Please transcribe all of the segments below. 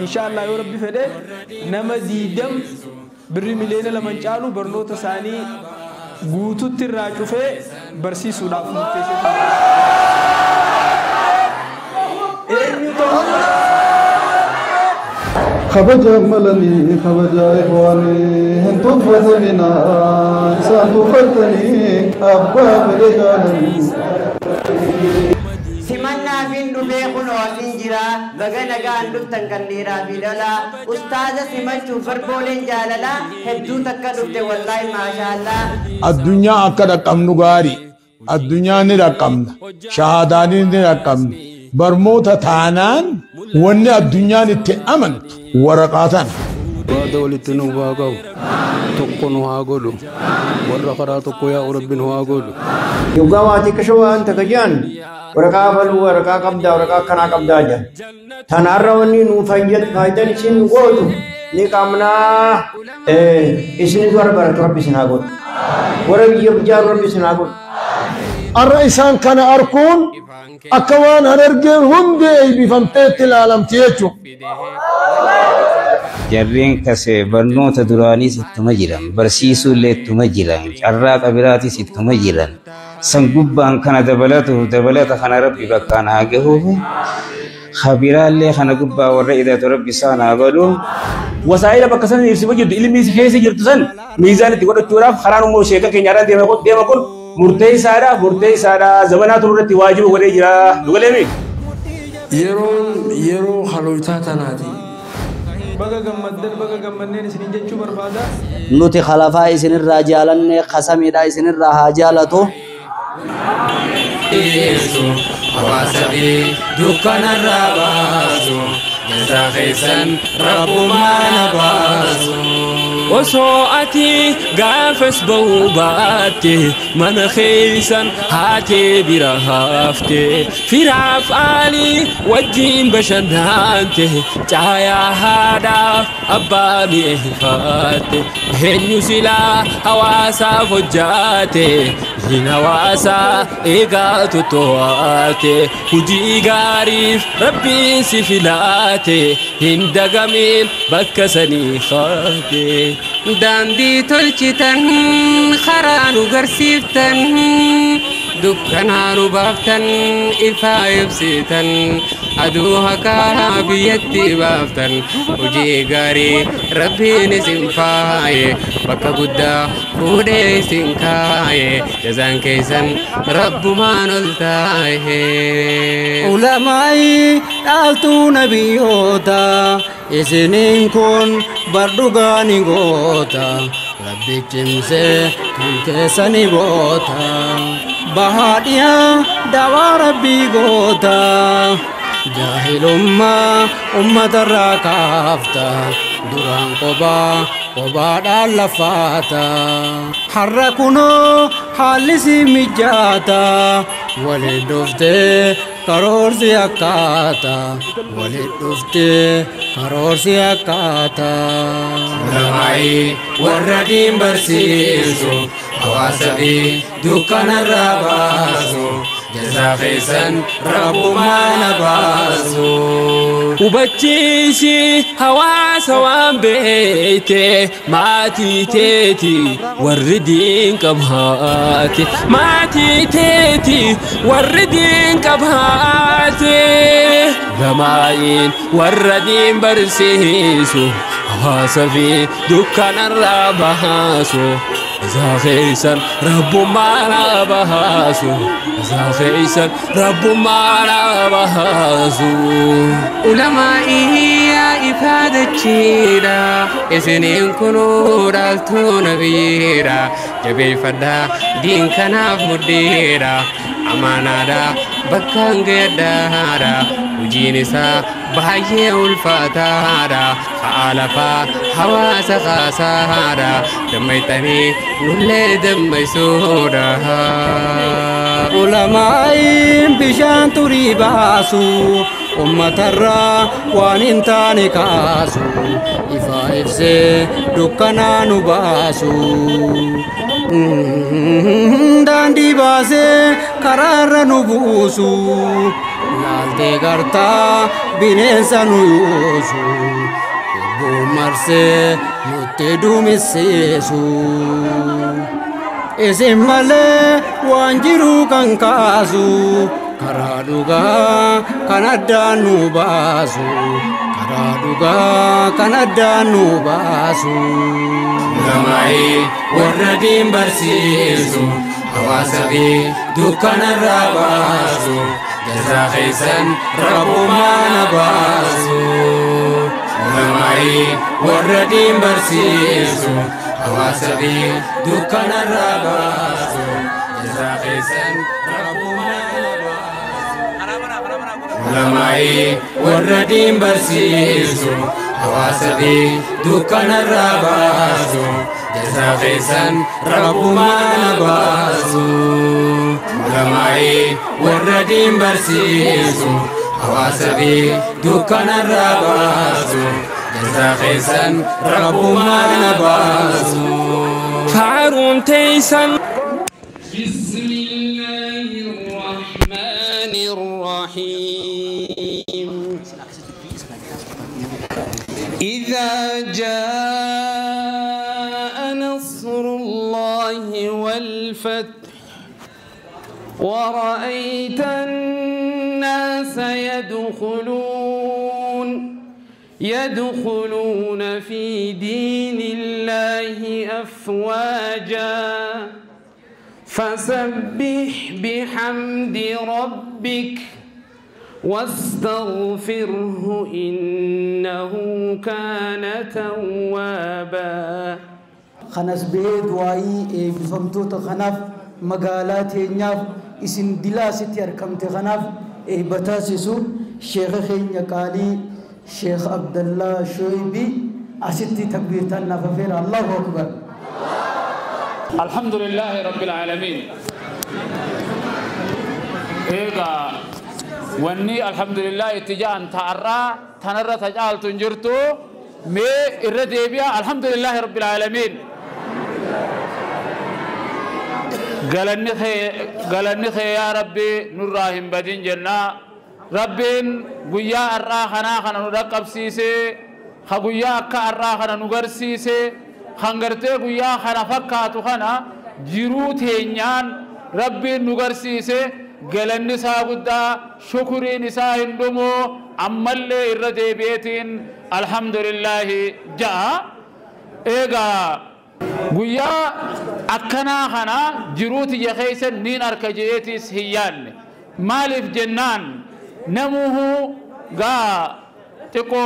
Inshallah yoo Rabbi fedhe nama diidam birri miliyoona 2 caalu barnoota isaanii guututti irraa cufee barsiisuudhaaf murteessee. خبجا ملني خبجا إخواني هنتم فتننا إنسان فتني أبا فرجالني سمنا فين دبيخون وسنجرا بغنا قان دفتن كنديرا في دلا أستاذ سمنشو فربولين جاللا هدو تكدفت والله ما شاء الله. الدنيا أكد قمنو غاري الدنيا نرقمنا شهاداني نرقمنا برموتا تانان وني الدنيا نتأمنت ورقاتان ودولت نواقو تقنوا هاقولو ورقراتكو يا رب هاقولو يوغا كشوا أنت كجان ورقا فلو ورقا قبدا ورقا كنا قبدا جان تناروني نو فايدة فايدة نشين قولو نقامنا إسني دوار برك ربي سناقول ورب يبجار ربي سناقول. الرئيسان كان أركون أكوان هنرجين هم دي بفمتيت العالم تيتو Jarreen kase barnoota duraaniis ittuma jiran, barsiisuullee ittuma jiran, carraa qabiraatis ittuma jiran. San gubbaan kana dabalatuuf dabalata kana Rabbi bakkaan haa gahuuf. Kabiraallee kana gubbaa warra idatu Rabbi isaan haa godhu. Wasaa'ila bakka san ibsima jirtu ilmi keessa jirtu san miizaan itti godhachuudhaaf karaan immoo sheeka keenya irraa deema kun murteessaadha murteessaadha zamanaa tururratti waajiba godhee jira dhugaleemi. Yeroon yeroo halootaa tanaati. Baga gammaddan baga gammanneen isiniin jechuu barbaada. Nuti khalafaa isinirraa jaalanne qasamiidha isinirraa haa jaalatu. Hawaasa fi dukkanarraa baasu jazaa keessan rabbumaan baasu. Osoo ati gaafas bahuu baatte mana keessan haatee bira hafte firaaf aalii wajjin bashannante caayaa haadhaaf abbaa mi'eeffatte eenyu silaa hawaasaaf hojjaate hin hawaasaa eegaa toto'aate hojii gaariif rabbiin si filaate hin dagamin bakka sanii kaate. Daandii tolchitan karaa nu garsiiftan dukkanaa nu baaftan ifaa ibsitan aduu haqaa biyyatti baaftan hojii gaarii rabbiin isin faaye bakka guddaa fuudhee isin kaaye jazaan keessan rabbumaan ol taaye. Ulamaayi dhaaltuu nabiyyoota isiniin kun bardhugaa ni goota rabbi cimsee kan keessa ni goota bahaadhiyaa dawaa rabbii goota jaahilummaa uummatarraa kaafta duraan qobaa qobaadhaan lafaata har'a kunoo haalli si mijaata waliin dhuftee karoorsi akkaata waliin dhuftee karoorsi akkaata. Ulamaa'ii warra diin barsiisu hawaasa fi dukkanarraa baasu jazaa keessan rabbumaan baasu. Hubachiisi hawaasa waan beekte maatii teeti warri diin qabaate maatii teeti warri diin qabaate ulamaa'iin warra diin barsiisu hawaasa fi dukkanarraa baasu. Jazaa keessan rabbumaan baasu jazaa keessan rabbumaan baasu. Ulamaa'ii yaa ifaadachiidha isiniin kunuu dhaaltuu nabiyyiidha jabeeffadhaa diin kanaaf mudhiidha amaanaadha bakkaan geeddaadha hojiin isaa baay'ee ulfaataadha ha'a lafaa hawaasa kaasaadha dammaytanii nullee dammaysuudha. Ulamaa'iin bishaan turii baasu Uummatarraa waan hin taane kaasu ifa ibsee dukkanaa nu baasu. Daandii baasee karaarra nu buusu laaltee gartaa bineensa nu yoosu lubbuu marsee nutti duumesseesu. Isin malee waan jiru kan kaasu karaa dhugaa kan addaan nu baasu karaa dhugaa kan addaan nu baasu. Ulamaa'ii warra diin barsiisu hawaasa fi dukkanarraa baasu jazaa keessan rabbumaan baasu. Ulamaa'ii warra diin barsiisu hawaasa fi dukkanarraa baasu jazaa keessan rabbumaan baasu. Ulamaa'ii warra diin barsiisu hawaasa fi dukkanarraa baasu jazaa keessan rabbumaan baasu. Ulamaa'ii warra diin barsiisu hawaasa fi dukkanarraa baasu jazaa keessan rabbumaan baasu. Faaruun teessan. بسم الله الرحمن الرحيم إذا جاء نصر الله والفتح ورأيت الناس يدخلون في دين الله أفواجا فسبح بحمد ربك واستغفره إنه كان توابا. خنس به دعائي بفهمتو خناف مقالات نياف اسم دلاستي أركمت خناف بتاسسو شيخ خينيا شيخ عبد الله شويبي أستي تكبيرتنا نففير الله أكبر. الحمد لله رب العالمين. إيقا واني الحمد لله اتجاه تعرى تنرى تجعل تنجرتو مي الرديبيا الحمد لله رب العالمين. قالني خي يا ربي نراهم بدين جنة ربين قيا الراخنا خنا نرقب سيسي خقيا كالراخنا نغر سيسي خنگرتي قيا خنا فكاتو خنا جروتين ربي نغر سيسي قالني ساقودا شكري نساء هندمو عمالي الرديبيتين الحمد لله جاء. إيغا قيا أكنا خنا جروتي يخيسن نين أركجيتيس هيان مالف جنان نموه غا تكو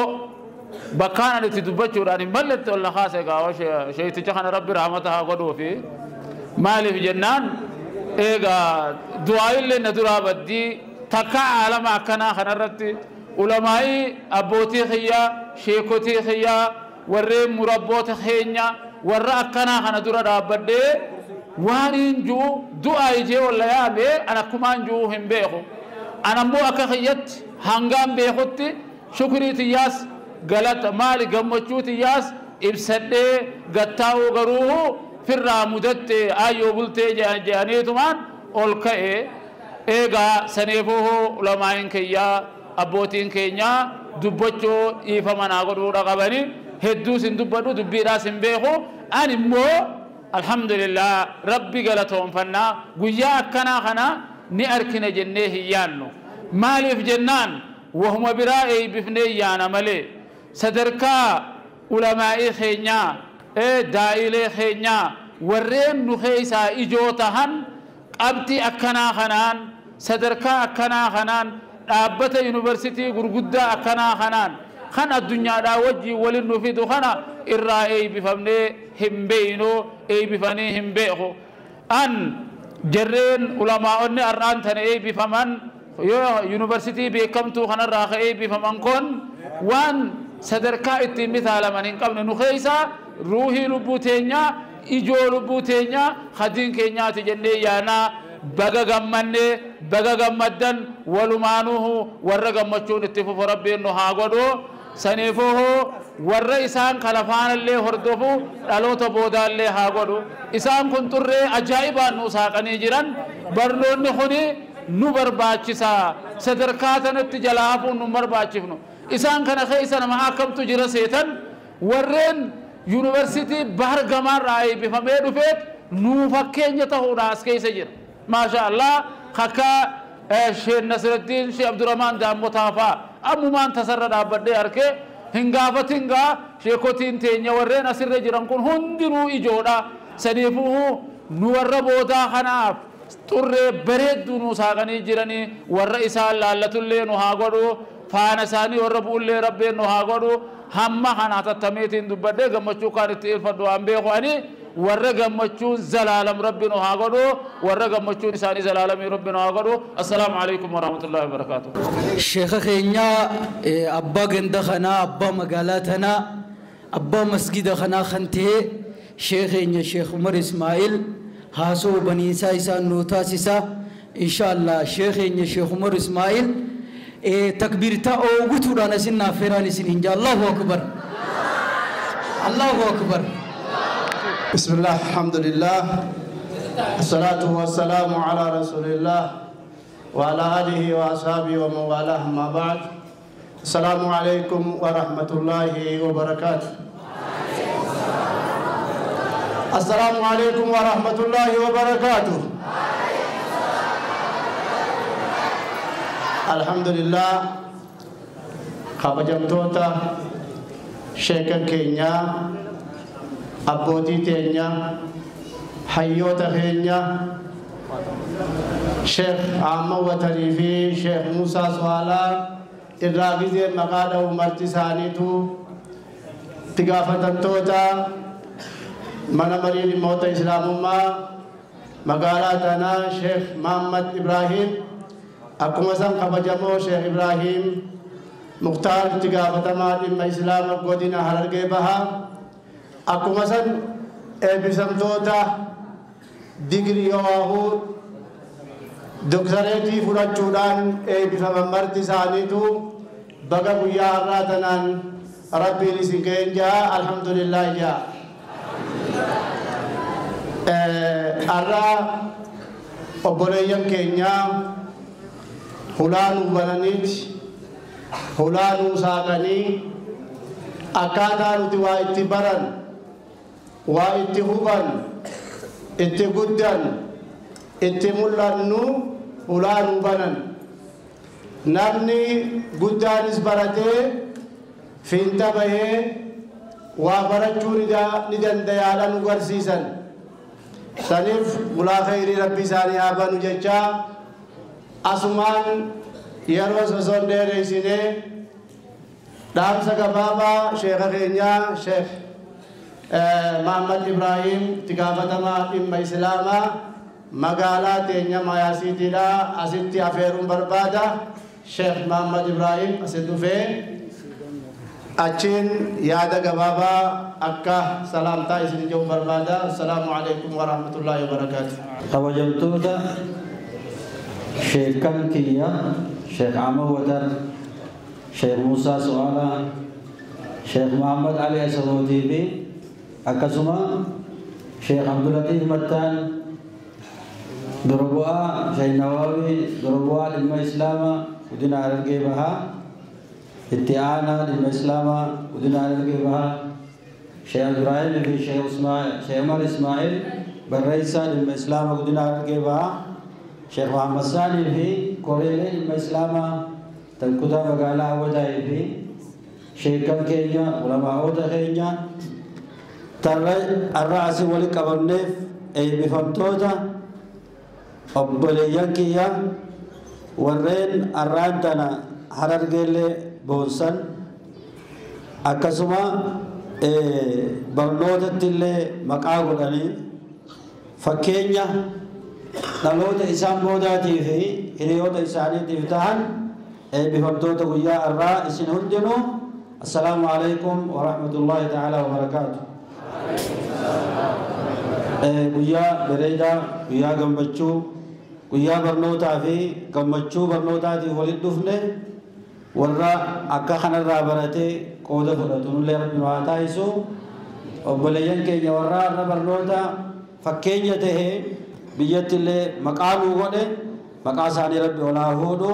بكان التي تبچوراني ملت ولا خاصه غا شيء تخنا ربي رحمتها غدو في مالف جنان إيغا دعاء اللي ندرا بدي تكا عالم أكنا خنرتي علمائي أبوتي خيا شيكوتي خيا ورّي مربوت خينيا ورّا أكنا خندرا بدي وانين جو دعاء جي ولا يا بي أنا كمان جو هم بيخو أنا مو أكخيت هنغام بيخوتي شكري تياس غلط مالي غمچو تياس إبسدي غتاو غروه firraa mudatte ayyoo bultee jedhaniitumaan ol ka'e. Eegaa saneefuu ulamaa'iin kiyyaa abbootiin keenyaa dubbachuu dhiifama naa godhuudha qabanii hedduus hin dubbadhu dubbiidhaas hin beeku. Ani immoo alhamdulillah rabbi galatoonfannaa guyyaa akkanaa kana ni arkina jennee hin yaannu. Maaliif jennaan wahuma biraa eeybifnee yaana malee sadarkaa ulamaa'ii keenyaa daa'ilee keenyaa warreen nu keessaa ijoo tahan qabxii akkanaa kanaan sadarkaa akkanaa kanaan dhaabbata yuunivarsiitii gurguddaa akkanaa kanaan kan addunyaadhaa wajjin waliin nu fidu kana irraa eeybifamnee hin beeynu eeybifanii hin beeku. An jarreen ulamaa'onni har'aan tana eeybifaman yoo yuunivarsiitii beekamtuu kanarraa ka eeybifaman kun waan sadarkaa ittiin mitaalaman hin qabne nu keessaa ruuhii lubbuu teenyaa ijoo lubbuu teenyaa hadiin keenyaati jennee yaanaa Baga gammanne baga gammaddan walumaanuhu warra gammachuun itti fufu Rabbiin nu haa godhu. Saniifuhu warra isaan kana faanallee hordofu dhaloota boodaallee haa godhu. Isaan kun xurree ajaa'ibaan nu saaqanii jiran. Barnoonni kuni nu barbaachisa. Sadarkaa tanatti jalaa hafuun nu barbaachifnu. Isaan kana keessa nama akkamtu jira seetan warreen yuunivarsiitii Bahar Gamaarraa eebbifamee dhufeet nuu fakkeenya ta'uudha as keessa jira. Maasha Allah akka Sheekh Nasruddin Sheekh Abdurrahman Daammotaa fa'a ammumaan tasarra dhaabbadhee arkee hin gaafatin gaa sheekotiin teenya warreen asirra jiran kun hundinuu ijoodha. Saniifuu nu warra boodaa kanaaf xurree bareedduu nu saaqanii jiranii warra isaan laallatullee nu haa godhu. Faana isaanii warra bu'ullee Rabbiin nu haa godhu. Hamma kana tattameetiin dubbadhee gammachuu kaan itti ilfadhu waan beeku ani warra gammachuun zalaalam Rabbi nu haa godhu. Warra gammachuun isaanii zalaalamii Rabbi nu haa godhu. Assalaamu alaikum warahmatullahi wabarakaatuh. Sheekha keenya abbaa ganda kanaa, abbaa magaalaa tanaa, abbaa masgida kanaa kan ta'e sheekh keenya Sheekh Umar Ismaa'il haasoo baniinsaa isaan nuu taasisa. Inshaallah sheekh keenya Sheekh Umar Ismaa'il takbiirtaa oogutuudhaan asin naaf feeraan isin hin jaa. Allahu akbar, Allahu akbar. بسم الله الحمد لله الصلاة والسلام على رسول الله وعلى آله وأصحابه ومن والاه ما بعد. السلام عليكم ورحمة الله وبركاته. السلام عليكم ورحمة الله وبركاته. الحمد لله kabajamtoota sheekan keenya, abbootii teenya, hayyoota keenya, Sheekh Ahmad Watanii fi Sheekh Musaa Suhaalaa irraa gizee maqaa dha'u marti isaaniitu itti gaafatamtoota mana marii dhimmoota Islaamummaa magaalaa tanaa Sheekh Muhammad Ibrahim, akkuma san kabajamoo Sheekh Ibrahim Muktaar itti gaafatamaa dhimma Islaama godina Harargee Bahaa, akkuma san eebbisamtoota digirii yoo'uu doktareetii fudhachuudhaan eebbifaman marti isaaniitu baga guyyaa har'aa tanaan Rabbiin isin ga'een jaa. Alhamdulillah jaa. Har'aa obboleeyyan keenyaa hulaa nuu bananiiti, hulaa nuu saaqanii akkaataa nuti waa itti baran, waa itti huban, itti guddan, itti mul'annu hulaa nuu banan. Namni guddaanis baratee fiinta bahee waa barachuu ni dandayaadha nu garsiisan. Saniif hulaa khayrii Rabbi isaanii haa banu jechaa asumaan yeroo sosoon dheeressinee dhaamsa gabaabaa sheekha keenyaa Sheekh Muhammad Ibrahim itti gaafatamaa dhimma Islaamaa magaalaa teenya Mayaasiitiidha asitti afeeruun barbaada. Sheekh Muhammad Ibrahim asi dhufee achiin yaada gabaabaa akka salaamtaa isin jedhu barbaada. Assalaamu alaikum warahmatullahi wabarakaatuh. Kabajamtoota sheekan kiyya Sheekh Ahmad Watar, Sheekh Musaa Su'aalaa, Sheekh Muhammad Ali Asabootii fi akkasuma Sheekh Abdulatiif Mattaan dura bu'aa Sheekh Nawaawii dura bu'aa dhimma Islaamaa godina Harargee Bahaa, itti aanaa dhimma Islaamaa godina Harargee Bahaa, Sheekh Ibrahim fi Sheekh Umar Ismaa'il barreessaa dhimma Islaamaa godina Harargee Bahaa, Sheekh Muhammad Saanii fi koreelee dhimma Islaamaa tan kutaa magaalaa Awwadaayii fi sheekan keenya ulamaa'oota keenya tarra har'a asii walitti qabamneef eebbifamtoota obboleeyyan kiyya warreen har'aan tana Harargeellee boonsan, akkasuma barnootatti illee maqaa godhanii fakkeenya dhaloota isaan boodaatii fi hiriyoota isaaniitiif ta'an eebbifamtoota guyyaa har'aa isin hundinuu assalaamu alaikum warahmatullahi ta'ala wabarakaatu. Guyyaa bareedaa, guyyaa gammachuu, Guyyaa barnootaa fi gammachuu barnootaatiif walitti dhufne, warra akka kanarraa baratee qooda fudhatu nullee Rabbi nu haa taasisu. Obboleeyyan keenya warra har'a barnoota fakkeenya tahee biyyatti illee maqaa nuu godhe, maqaa isaanii Rabbi ol haa fuudhu.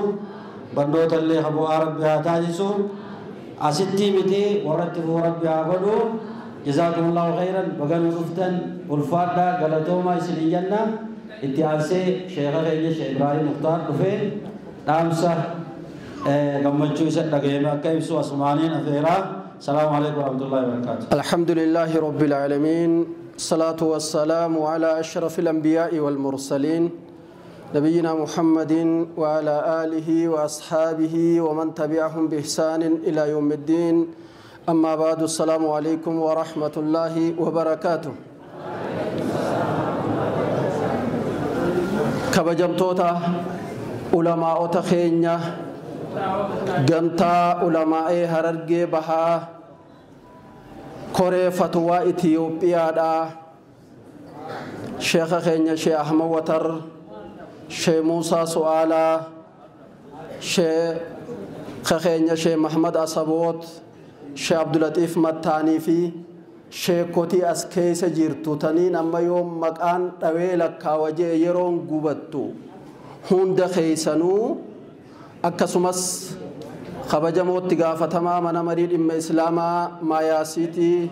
Barnoota illee bu'aa Rabbi haa taasisu. Asitti miti, warra itti fufuu Rabbi haa godhu. Jazaakumullahu khairan. Baga nu dhuftan, ulfaadhaa, galatoomaa isinin jenna. Itti aansee sheeka keenya Sheekh Ibraahim Muktaar dhufee dhaamsa gammachuu isa dhagahame akka ibsu asumaaniin afeeraa. السلام عليكم ورحمة الله وبركاته. الحمد لله رب العالمين، الصلاة والسلام على أشرف الأنبياء والمرسلين، نبينا محمد وعلى آله وأصحابه ومن تبعهم بإحسان إلى يوم الدين. أما بعد، السلام عليكم ورحمة الله وبركاته. كبجمتوتا علماء تخينيا، gamtaa ulamaa'ee Harargee Bahaa, koree fatwaa Itiyoophiyaadha, sheeka keenya Shee Ahmad Watar, Shee Muusaa Su'aalaa, sheeka keenya Shee Mahmad Asaboot, Shee Abdulatiif Mattaanii fi sheekotii as keessa jirtu taniin amma yoo maqaan dhawee lakkaawa jee yeroon gubattu, hunda keeysanuu, akkasumas kabajamootti gaafatamaa mana marii dhimma islaamaa Maayaasiitii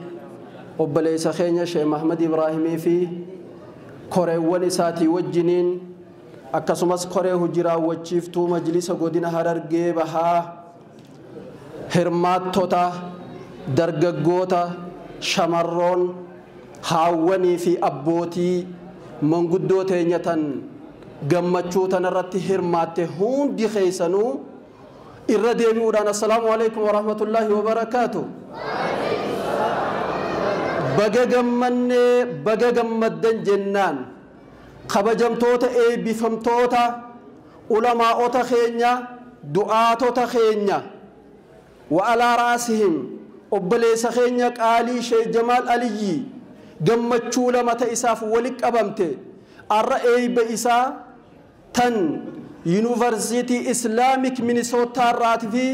obboleessa keenya Shee Mahmad Ibraahimii fi koreewwan isaatii wajjiniin, akkasumas koree hojii raawwachiiftuu majlisa godina Harargee Bahaa, hirmaattota, dargaggoota, shamarroon, haawwanii fi abbootii manguddoo teenya tan gammachuu tanarratti hirmaatte hundi keeysanuu, irra deebi'uudhaan assalaamu alaikum warahmatullaahi wabarakaatu. Baga gammannee, baga gammaddan jennaan. Kabajamtoota eebbifamtoota ulamaa'ota keenya, du'aatota keenya, wa alaa raasihim obboleessa keenya qaalii Shee Jamaal Aliyyi, gammachuu lama ta isaaf walitti qabamte arra eeyba isaa tan Yuunivarsiitii Islaamik Minisootaa irraati fi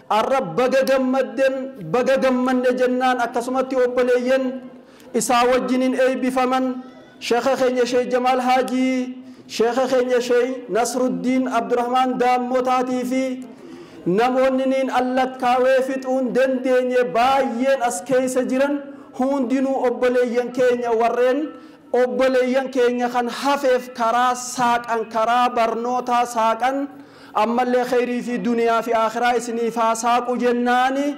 arra baga gammadden, baga gammanne jennaan. Akkasumatti obboleeyyan isaa wajjiniin eebbifaman, sheeka keenya Shee Jamaal Haajii, sheeka keenya Shee Nasruddiin Abdurrahmaan Daammotaatii fi namoonni niin allakkaawee fixuun dandeenye baay'een as keessa jiran hundinuu, obboleeyyan keenya warreen obboleeyyan keenya kan hafeef karaa saaqan, karaa barnootaa saaqan, ammallee khayrii fi duniyaa fi akhiraa isiniif haa saaqu jennaani.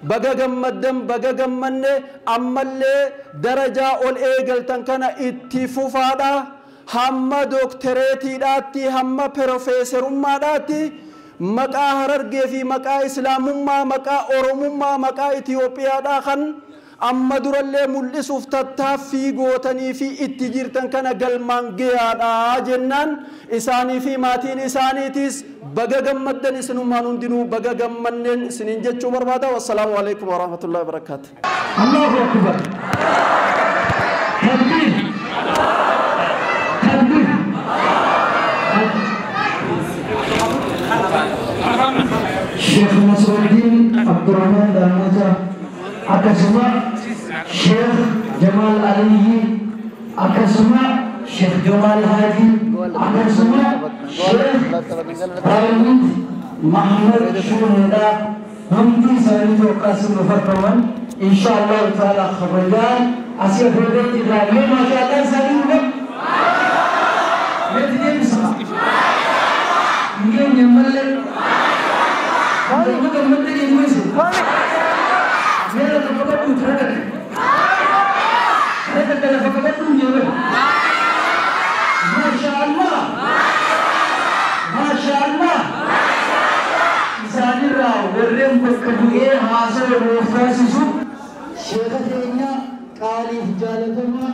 Baga gammaddan, baga gammanne. Ammallee darajaa ol eegaltan kana itti fufaadha, hamma dooktereetiidhaatti, hamma profeeserummaadhaatti maqaa Harargee fi maqaa islaamummaa, maqaa Oromummaa, maqaa Itiyoophiyaadhaa kan amma durallee mul'isuuf tattaaffii gootanii fi itti jirtan kana galmaan gahaadha jennaan. Isaanii fi maatiin isaaniitis baga gammaddan, isinummaan hundinuu baga gammanneen isiniin jechuu barbaada. Wassalaamu alaikum warahmatullahi wabarakaatu. Allahu akbar. Takbir. Takbir. Sheikh Nasruddin Abdurrahman Damuza, akkasuma Sheikh Jamal Aliyi, akkasuma Sheikh Jamal Haji, akkasuma Sheikh Daawud Muhammad Shuhada, hundi isaaniitu akkasuma farfaman insha Allah taala kabajaan asii fuudhee irraa. Mee maashaallah isaanii hunda meetti deebisa hin geenye mallee. Nama gammadde eenyuusi meera tokko qabdu tira dhaqe lafa qabadhu hin jeebe. Maasha Allah, maasha Allah. Isaanirraa warreen bakka bu'ee haasawa nuuf taasisu sheeka keenya qaaliif jaalatamaa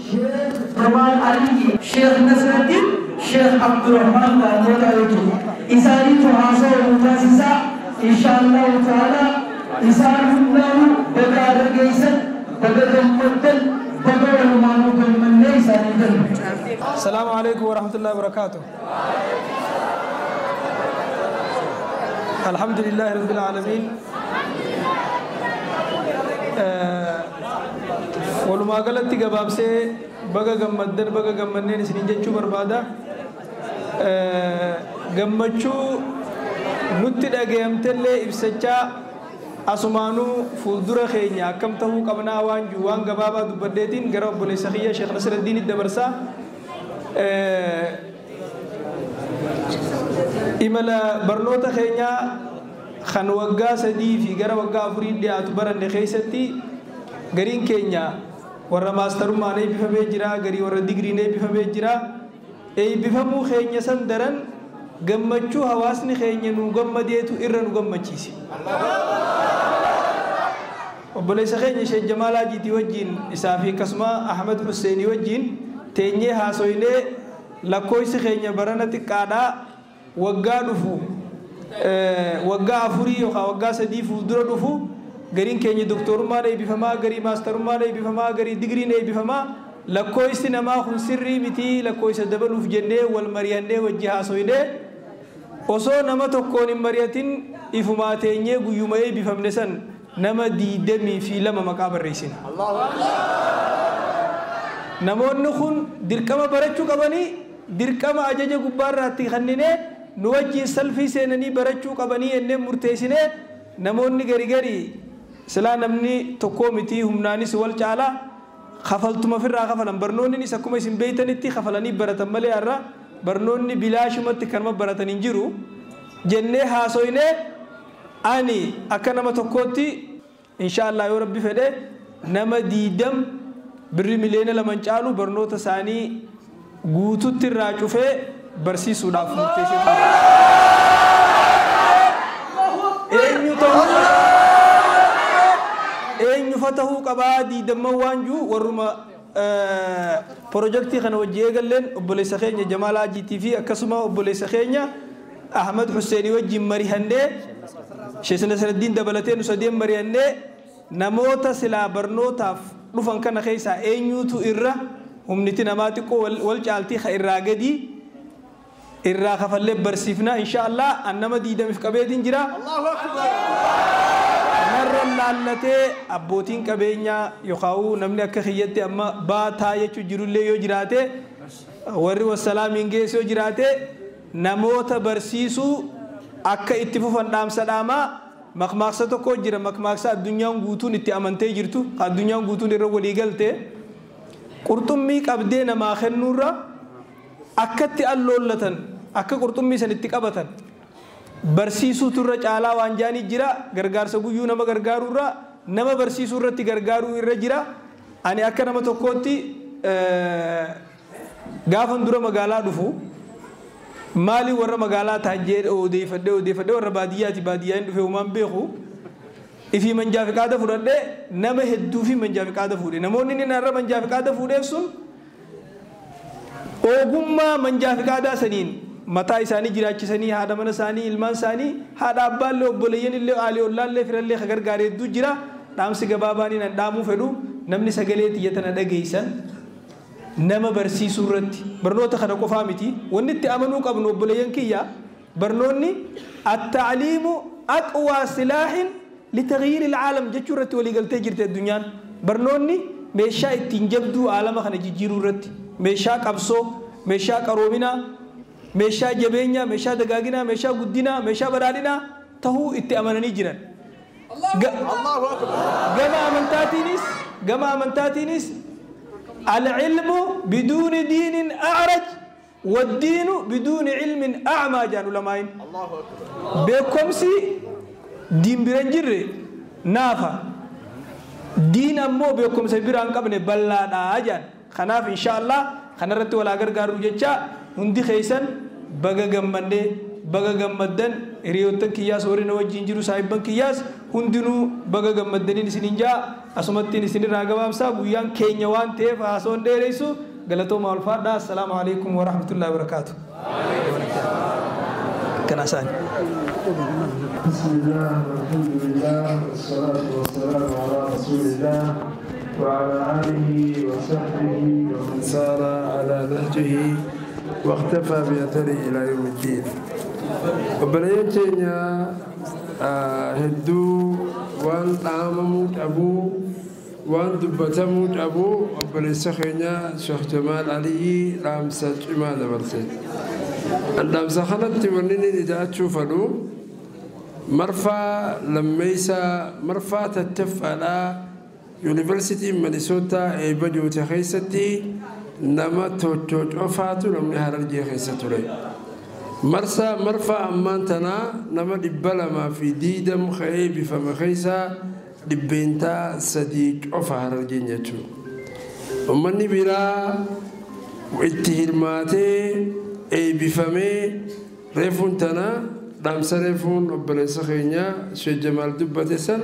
Sheekh Jamaal Aliyyi, Sheekh Nasruddin, Sheekh Abdurrahman Daamota jechuudha. Isaaniitu haasawa nuuf taasisaa insha Allahu taala. Isaan hundaanuu baga dargeessan, baga gammaddan, baga walumaanuu gammannee isaanii galma. Salaamu alaikum wa rahmatullahi wa barakaatuh. Alhamdulillahi rabbil aalamiin. Walumaa galatti gabaabsee baga gammaddan, baga gammanneen isiniin jechuu barbaada. Gammachuu nutti dhagayamtellee ibsachaa asumaanuu fuuldura keenya akkam tahuu qabnaa waan jiru waan gabaabaa dubbadheetiin gara obboleessa kiyya Sheekh Nasraddiin dabarsaa. Imala barnoota keenyaa kan waggaa 3 fi gara waggaa 4 dhiyaatu baranne keessatti gariin keenya warra maastarummaan eebbifamee jira, garii warra digriin eebbifamee jira. Eebbifamuu keenya san daran gammachuu hawaasni keenya nu gammadeetu irra nu gammachiise. Obboleessa keenya Sheekh Jamaal Haajiitii wajjin isaa fi akkasuma Ahmad Husseenii wajjin teenyee haasoynee lakkoofsi keenya barana xiqqaadhaa waggaa dhufu, waggaa 4 yookaan waggaa 3 fuuldura dhufu gariin keenya doktorummaan eebbifamaa, garii maastarummaan eebbifamaa, garii digriin eebbifamaa. Lakkoofsi namaa kun sirrii mitii, lakkoofsa dabaluuf jennee wal mari'annee wajji haasoynee osoo nama tokkoon hin mari'atin ifumaa teenyee guyyuma eebbifamne san nama 22 maqaa barreessina. Namoonni kun dirqama barachuu qabanii, dirqama ajaja gubbaarraatti kenninee nu wajjin salfii seenanii barachuu qabanii ennee murteessinee namoonni gari gari silaa namni tokkoo miti humnaanis wal caalaa kafaltuma ofirraa kafalan. Barnoonnis akkuma isin beeytanitti kafalanii baratan malee har'a barnoonni bilaashumatti kanuma baratan hin jiru jennee haasoynee ani akka nama tokkootti inshaallah yoo rabbi fedhe nama 20 birri miliyoona 2 caalu barnoota isaanii guututti irraa cufee barsiisuudhaaf murteessee. Eenyu fa tahuu qabaa 20 waan jiru warruma pirojektii kana wajji eegalleen obboleessa keenya Jamaal Haajiitii fi akkasuma obboleessa keenya Ahmad Husseenii wajjin marihannee Sheekh Nasraddiin dabalatee nu sadeen marihannee namoota silaa barnootaaf dhufan kana keessaa eenyuutu irra humniti namaa xiqqoo wal caaltii ka irraa gadii irraa kafallee barsiifna inshaallah. An nama 20 qabeetiin jira. Narra laallatee abbootiin qabeenyaa yookaan namni akka kiyyatti amma baataa jechuu jirullee yoo jiraate, warri wassalaamiin geesse yoo jiraate, namoota barsiisuu akka itti fufan dhaamsa dhaamaa. Maqmaaqsa tokko jira, maqmaaqsa addunyaan guutuun itti amantee jirtu, addunyaan guutuun irra walii galte: qurxummii qabdee namaa kennuurra akkatti alloollatan, akka qurxummii san itti qabatan barsiisuutu irra caalaa waan jaanii jira. Gargaarsa guyyuu nama gargaaruurra nama barsiisuu irratti gargaaruu irra jira. Ani akka nama tokkootti gaafan dura magaalaa dhufu maali warra magaalaa ta'an jedhe odeeffadhee warra baadiyyaati baadiyyaan dhufe uumaan beeku ifii manjaa fi qaada fudhadhee nama hedduu fi manjaa fi qaada fuudhe. Namoonni inni narra manjaa fi qaada fuudheef sun ogummaa manjaa fi qaadaa saniin mataa isaanii jiraachisanii haadha mana isaanii, ilmaan isaanii, haadha abbaallee, obboleeyyan illee, aalii ollaallee, firallee ka gargaare hedduu jira. Dhaamsi gabaabaanii nan dhaamuu fedhu, namni sagalee xiyya tana dhageessan nama barsiisuu irratti barnoota kana qofaa miti wanni itti amanuu qabnu, obboleeyyan kiyya, barnoonni التعليم أقوى سلاح لتغيير العالم jechuu irratti walii galtee jirti addunyaan. Barnoonni meeshaa ittiin jabduu aalama kana jijjiiruu irratti, meeshaa qabsoo, meeshaa qaroominaa, meeshaa jabeenyaa, meeshaa dagaaginaa, meeshaa guddinaa, meeshaa badhaadhinaa tahuu itti amananii jiran. Gama amantaatiinis العلم بدون دين أعرج والدين بدون علم أعمى جان علماء. Beekumsi diin bira hin jirre naafa, diin ammoo beekumsa bira hin qabne bal'aadhaa jaan. Kanaaf insha Allah kanarratti walaa gargaaru jecha hundi keessan baga gammannee, baga gammaddan. Hiriyoottan kiyyaas, warri na wajjin jiru saahibban kiyyaas hundinuu baga gammaddaniin isinin jaa. Asumattiin isinirraa gabaabsaa, guyyaan keenya waan ta'eef haasoon dheeressu. Galatooma, ulfaadhaa. Assalaamu alaikum warahmatullahi wabarakaatu. Kana isaani. بسم الله والحمد لله والصلاة والسلام على رسول الله وعلى آله وصحبه ومن سار على نهجه واختفى بأثره إلى يوم الدين. Obboleeyyan keenya hedduu waan dhaamamuu dhabuu, waan dubbatamuu dhabuu, obboleessa keenya Sheekh Jamaal Aliyyi dhaamsa cimaa dabarse. Dhaamsa kanatti wanni inni ida'achuu fedhu, marfaa lammeeysaa, marfaa tattaffaadhaa, Yuunivarsiitiin Minisootaa eebba joote keessatti nama tokko qofaatu namni Harargee keessa ture. Marsaa marfaa ammaan tanaa nama 220 ka'ee eebbifame keessaa 3% qofa Harargeen jechuudha. Uummanni biraa itti hirmaatee eebbifamee reefuun tana dhaamsa reefuun obboleessa keenya Sheekh Jamaal dubbate san,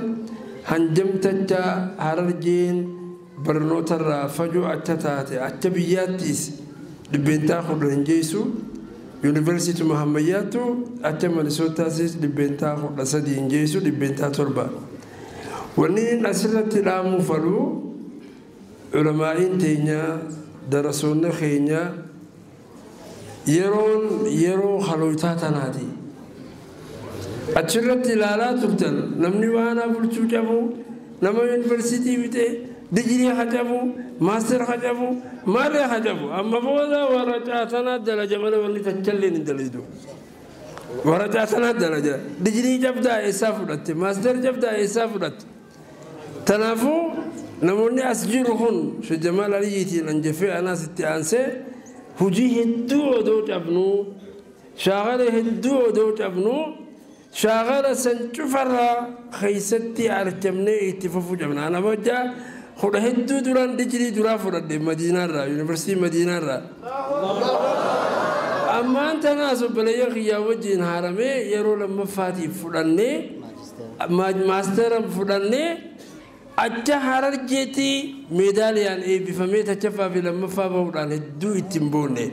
hanjamtacha Harargeen barnootarraa fagoo acha taate, acha biyyaattis 10% hin geessu. Yuunivarsiitii Muhammayyaattu acha Minisootasis 13% hin geessu, 7%. Wanni asirratti dhaamuu fedhu, ulamaa'iin teenya, darasoonni keenya, yeroon yeroo halootaa tanaati. Achirratti ilaalaa turtan, namni waanaa bulchuu qabu, nama yuunivarsiitii bitee digirii haa qabu, master haa qabu, maalii haa qabu, amma booda waraqaa tanaa dalaja malee wanni tachalleen hin dalagidu. Waraqaa tanaa dalaja, digirii cabdaa eessaa fudhatte, master cabdaa eessaa fudhatte? Kanaafuu namoonni as jiru kun Sheekh Jamaal Aliyyiitiin anjafee anaas itti aansee hojii hedduu odoo cabnuu, shaakala hedduu odoo cabnuu, shaakala san cufarraa keessatti argamnee itti fufuu qabna. Ana bojjaa kudha hedduu duraan digirii duraa fudhadhe Madiinaarraa, Yuunivarsiitii Madiinaarraa. Ammaan tanaas obboleeyyan kiyyaa wajjin haaramee yeroo lammaffaatiif fudhannee, maastera fudhannee, acha Harargeetti meedaaliyaan eebbifamee tachaffaa fi lammaffaa bahuudhaan hedduu ittiin boonne.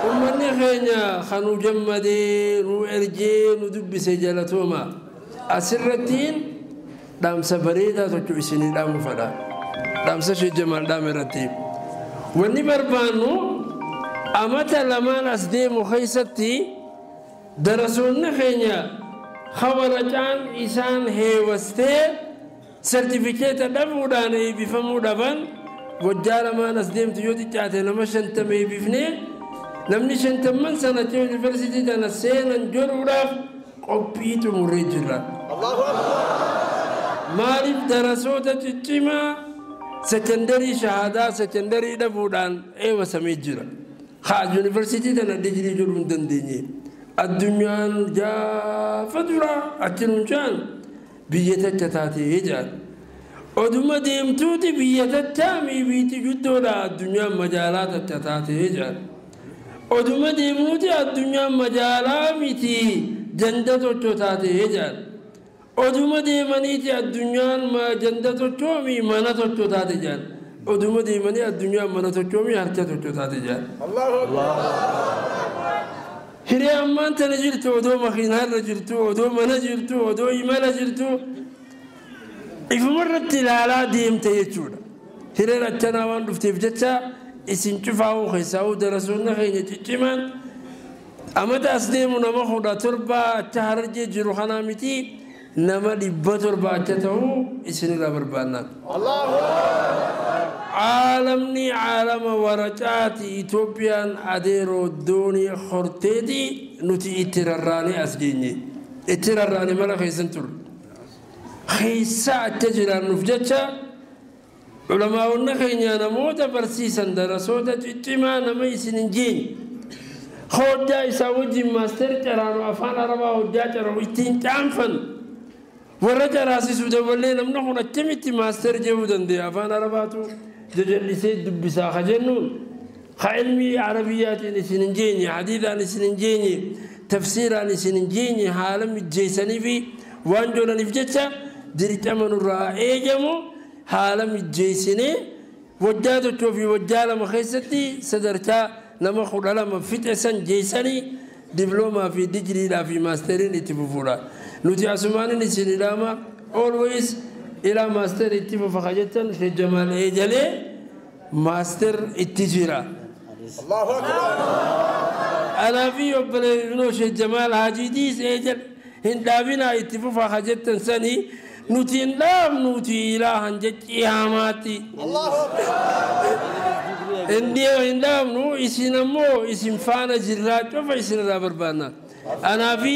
Uummanni keenya kan nu gammadee, nu ergee, nu dubbise jalatooma. Asirrattiin dhaamsa bareedaa tokko isinii dhaamu fedha. Dhaamsa Sheekh Jamaal dhaame irratti. Wanni barbaannu, amata lamaan as deemu keessatti darasoonni keenya waraqaan isaan heewwastee sertifikeeta dhabuudhaan eebbifamuu dhaban, waggaa lamaan as deemtu yoo xiqqaate nama 50 eebbifnee, namni shantamman sana yuunivarsiitii tana seenan jedhuudhaaf qophii xumurree jirra. Maaliif darasoota ciccimaa sekendarii, shahaadaa sekendarii dhabuudhaan eewwasamee jira. Haa yuunivarsiitii tana digirii jedhuu hin dandeenye. Addunyaan gaafa duraa achi nuun jaan biyya tacha taatee jedhan. Oduma deemtuuti biyya tachaa miibiitti guddoodha, addunyaan magaalaa tacha taatee jedhan. Oduma deemnuuti addunyaan magaalaa miti, ganda tokko taatee jedhan. Oduma deemaniiti addunyaan ganda tokkoomi, mana tokko taate jedhan. Oduma deemanii addunyaan mana tokkoomi, harka tokko taate jedhan. Hiree ammaan tana jirtu, odoo makiinaarra jirtu, odoo mana jirtu, odoo imala jirtu, ifumarratti ilaalaa deemte jechuudha. Hireen akkanaa waan dhufteef jecha isin cufaa'uu keessaa'uu darasoonni keenya ciccimaan amata as deemu nama 17 acha Harargee jiru kanaa miti, nama 700 acha ta'uu isinirraa barbaanna. Caalamni caalama waraqaati. Itoophiyaan adeeroo doonii horteeti, nuti itti rarraanee as geenye. Itti rarraane mala keessan turre. Keessa acha jiraannuuf jecha ulamaa'onni keenya namoota barsiisan, darasoota ciccimaa nama isin hin geenye. Hojjaa isaa wajjin master caraanu, afaan Arabaa hojjaa caraanu ittiin caanfan. Warra caraasisuu daballee, namni kun akkamitti master jechuu danda'a, afaan Arabaatu jajallisee dubbisaa ka jennuun, ka ilmii Arabiyyaatiin isin hin geenye, hadiidhaan isin hin geenye, tafsiiraan isin hin geenye, haala mijjeessanii fi waan joolaniif jecha dirqama nurraa eegamu haala mijjeessinee waggaa tokkoo fi waggaa 2 keessatti sadarkaa nama 12 fixe san geessanii diploomaa fi digiriidhaa fi maasteriin itti fufuudha. Nuti asumaanin isin ilaama, always ilaa master itti fufa ka jettan, Sheekh Jamaal eejalee master itti jira. Anaa fi obboleeyyiin Sheekh Jamaal Haajiitiis eejan hin dhaabinaa itti fufaa ka jettan sanii nuti hin dhaabnuuti ilaa hanga qiyaamaatti. Hin dhaabnu, isin ammoo isin faana jirraa, cufa isin irraa barbaanna. Anaa fi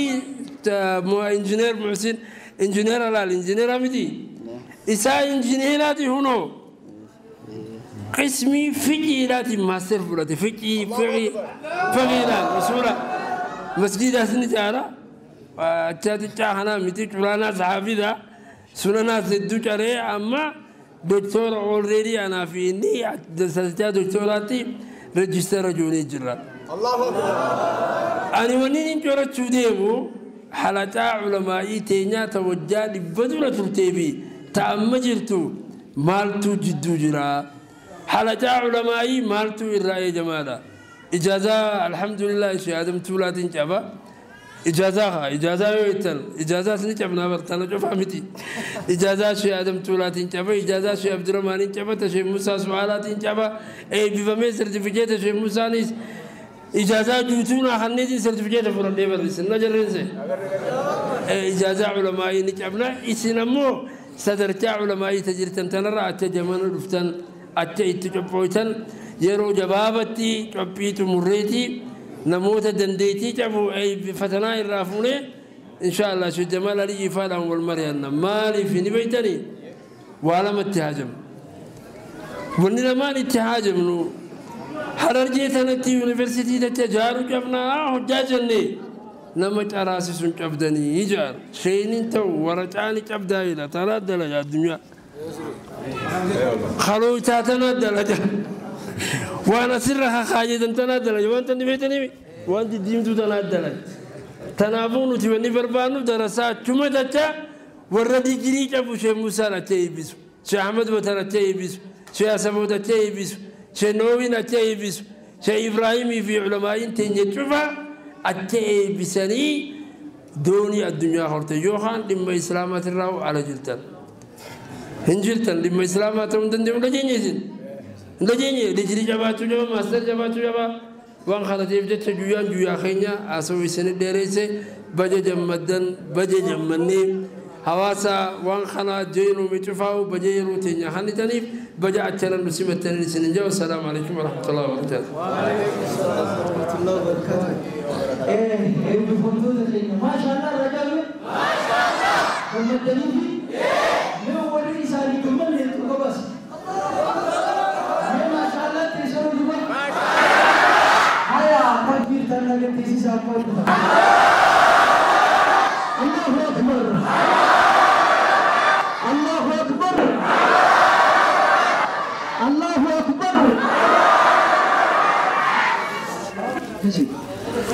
injineer Muhsin, injineer alaal injineera miti. Isaa injineeraati hunoo qismii fiqiidhaatiin master fudhate, fiqii fiqiidhaan usuula masjiidaas ni jaara achaati caahanaa miti, curaanaas haafida, sunanaas hedduu caree, amma doktora already. Anaa fi inni sadarkaa doktoraatti register joonee jirra. Ani wanni inni corachuu deemu halaqaa ulamaa'ii teenyaa ta wajjaa 100 dura turtee fi ta amma jirtu maaltu jidduu jira? Halaqaa ulamaa'ii maaltu irraa eegamaadha? Ijaazaa alhamdulillah ishee Adam Tuulaatiin qaba. Ijaazaa haa ijaazaa yoo jettan ijaazaas ni cabnaa bartana cufaa miti. Ijaazaa ishee Adam Tuulaatiin qaba, ijaazaa ishee Abdurrahmaaniin qaba, ta ishee Musaa Su'aalaatiin qaba, eebbifamee sertifikeeta ishee Musaanis ijaazaa guutuu naa kanneetiin sertifikeeta fudhadhee barreessin na jarreense. Ijaazaa ulamaa'ii ni cabna, isin ammoo sadarkaa ulamaa'ii ta jirtan tanarra acha jamana dhuftan acha itti qophooytan yeroo jabaabatti qophii xumurreetii namoota dandeettii qabu fatanaa irraa fuunee insha Allah Sheekh Jamaal Aliyyi faadhaan wal mari'anna. Maaliif ni beektanii? Waa lamatti haajamnu. Wanni lamaan itti haajamnu, Harargee tanatti yuunivarsiitii tacha ijaaruu qabnaa hojjaa jennee nama caraasisuun qabdanii ijaaru. Sheeniin ta'u waraqaani qabdaa jedha tanaa dalaga addunyaa. Kalootaa tanaa dalaga. Waan asirra kakaayetan tanaa dalaga, waan tanni beektanii waan diddiimtuu tanaa dalaga. Tanaafuu nuti wanni barbaannu darasaa achuma tacha warra digirii qabu Sheekh Musaan acha eebbisu. Sheekh Ahmad Batar acha eebbisu. Sheekh Asaboot acha eebbisu. Sheekh Noowiin acha eebbisu. Sheekh Ibraahimii fi ulamaa'iin teenya cufa acha eebbisanii doonii addunyaa horte yookaan dhimma islaamaatirraa ala jirtan. Hin jirtan, dhimma islaamaa ta'uu hin danda'u, dhageenye isin. Hin dhageenye, digirii jabaachuu jaba, master jabaachuu jaba. Waan kana ta'eef jecha guyyaan guyyaa keenya haasawuu isin dheeresse, baja jammaddan, baja jammannee hawaasa waan kana jeenuu micufaa'u baja yeroo teenya kannitaniif baja achanan nu simattaniin isin hin jedhu. Assalaamu alaikum warahmatullahi wabarakaatuh. Warahmatullahi wabarakatuh. Eebbifamtoota keenya, maashaallah rajaabe. Gammaddanii fi mee warri isaanii gammanne tuqa bas. Mee maashaallah teessoo duba. Haya takbiir tan nagatteessisaa qoodha. Allahu akbar. Allahu akbar. Allahu akbar.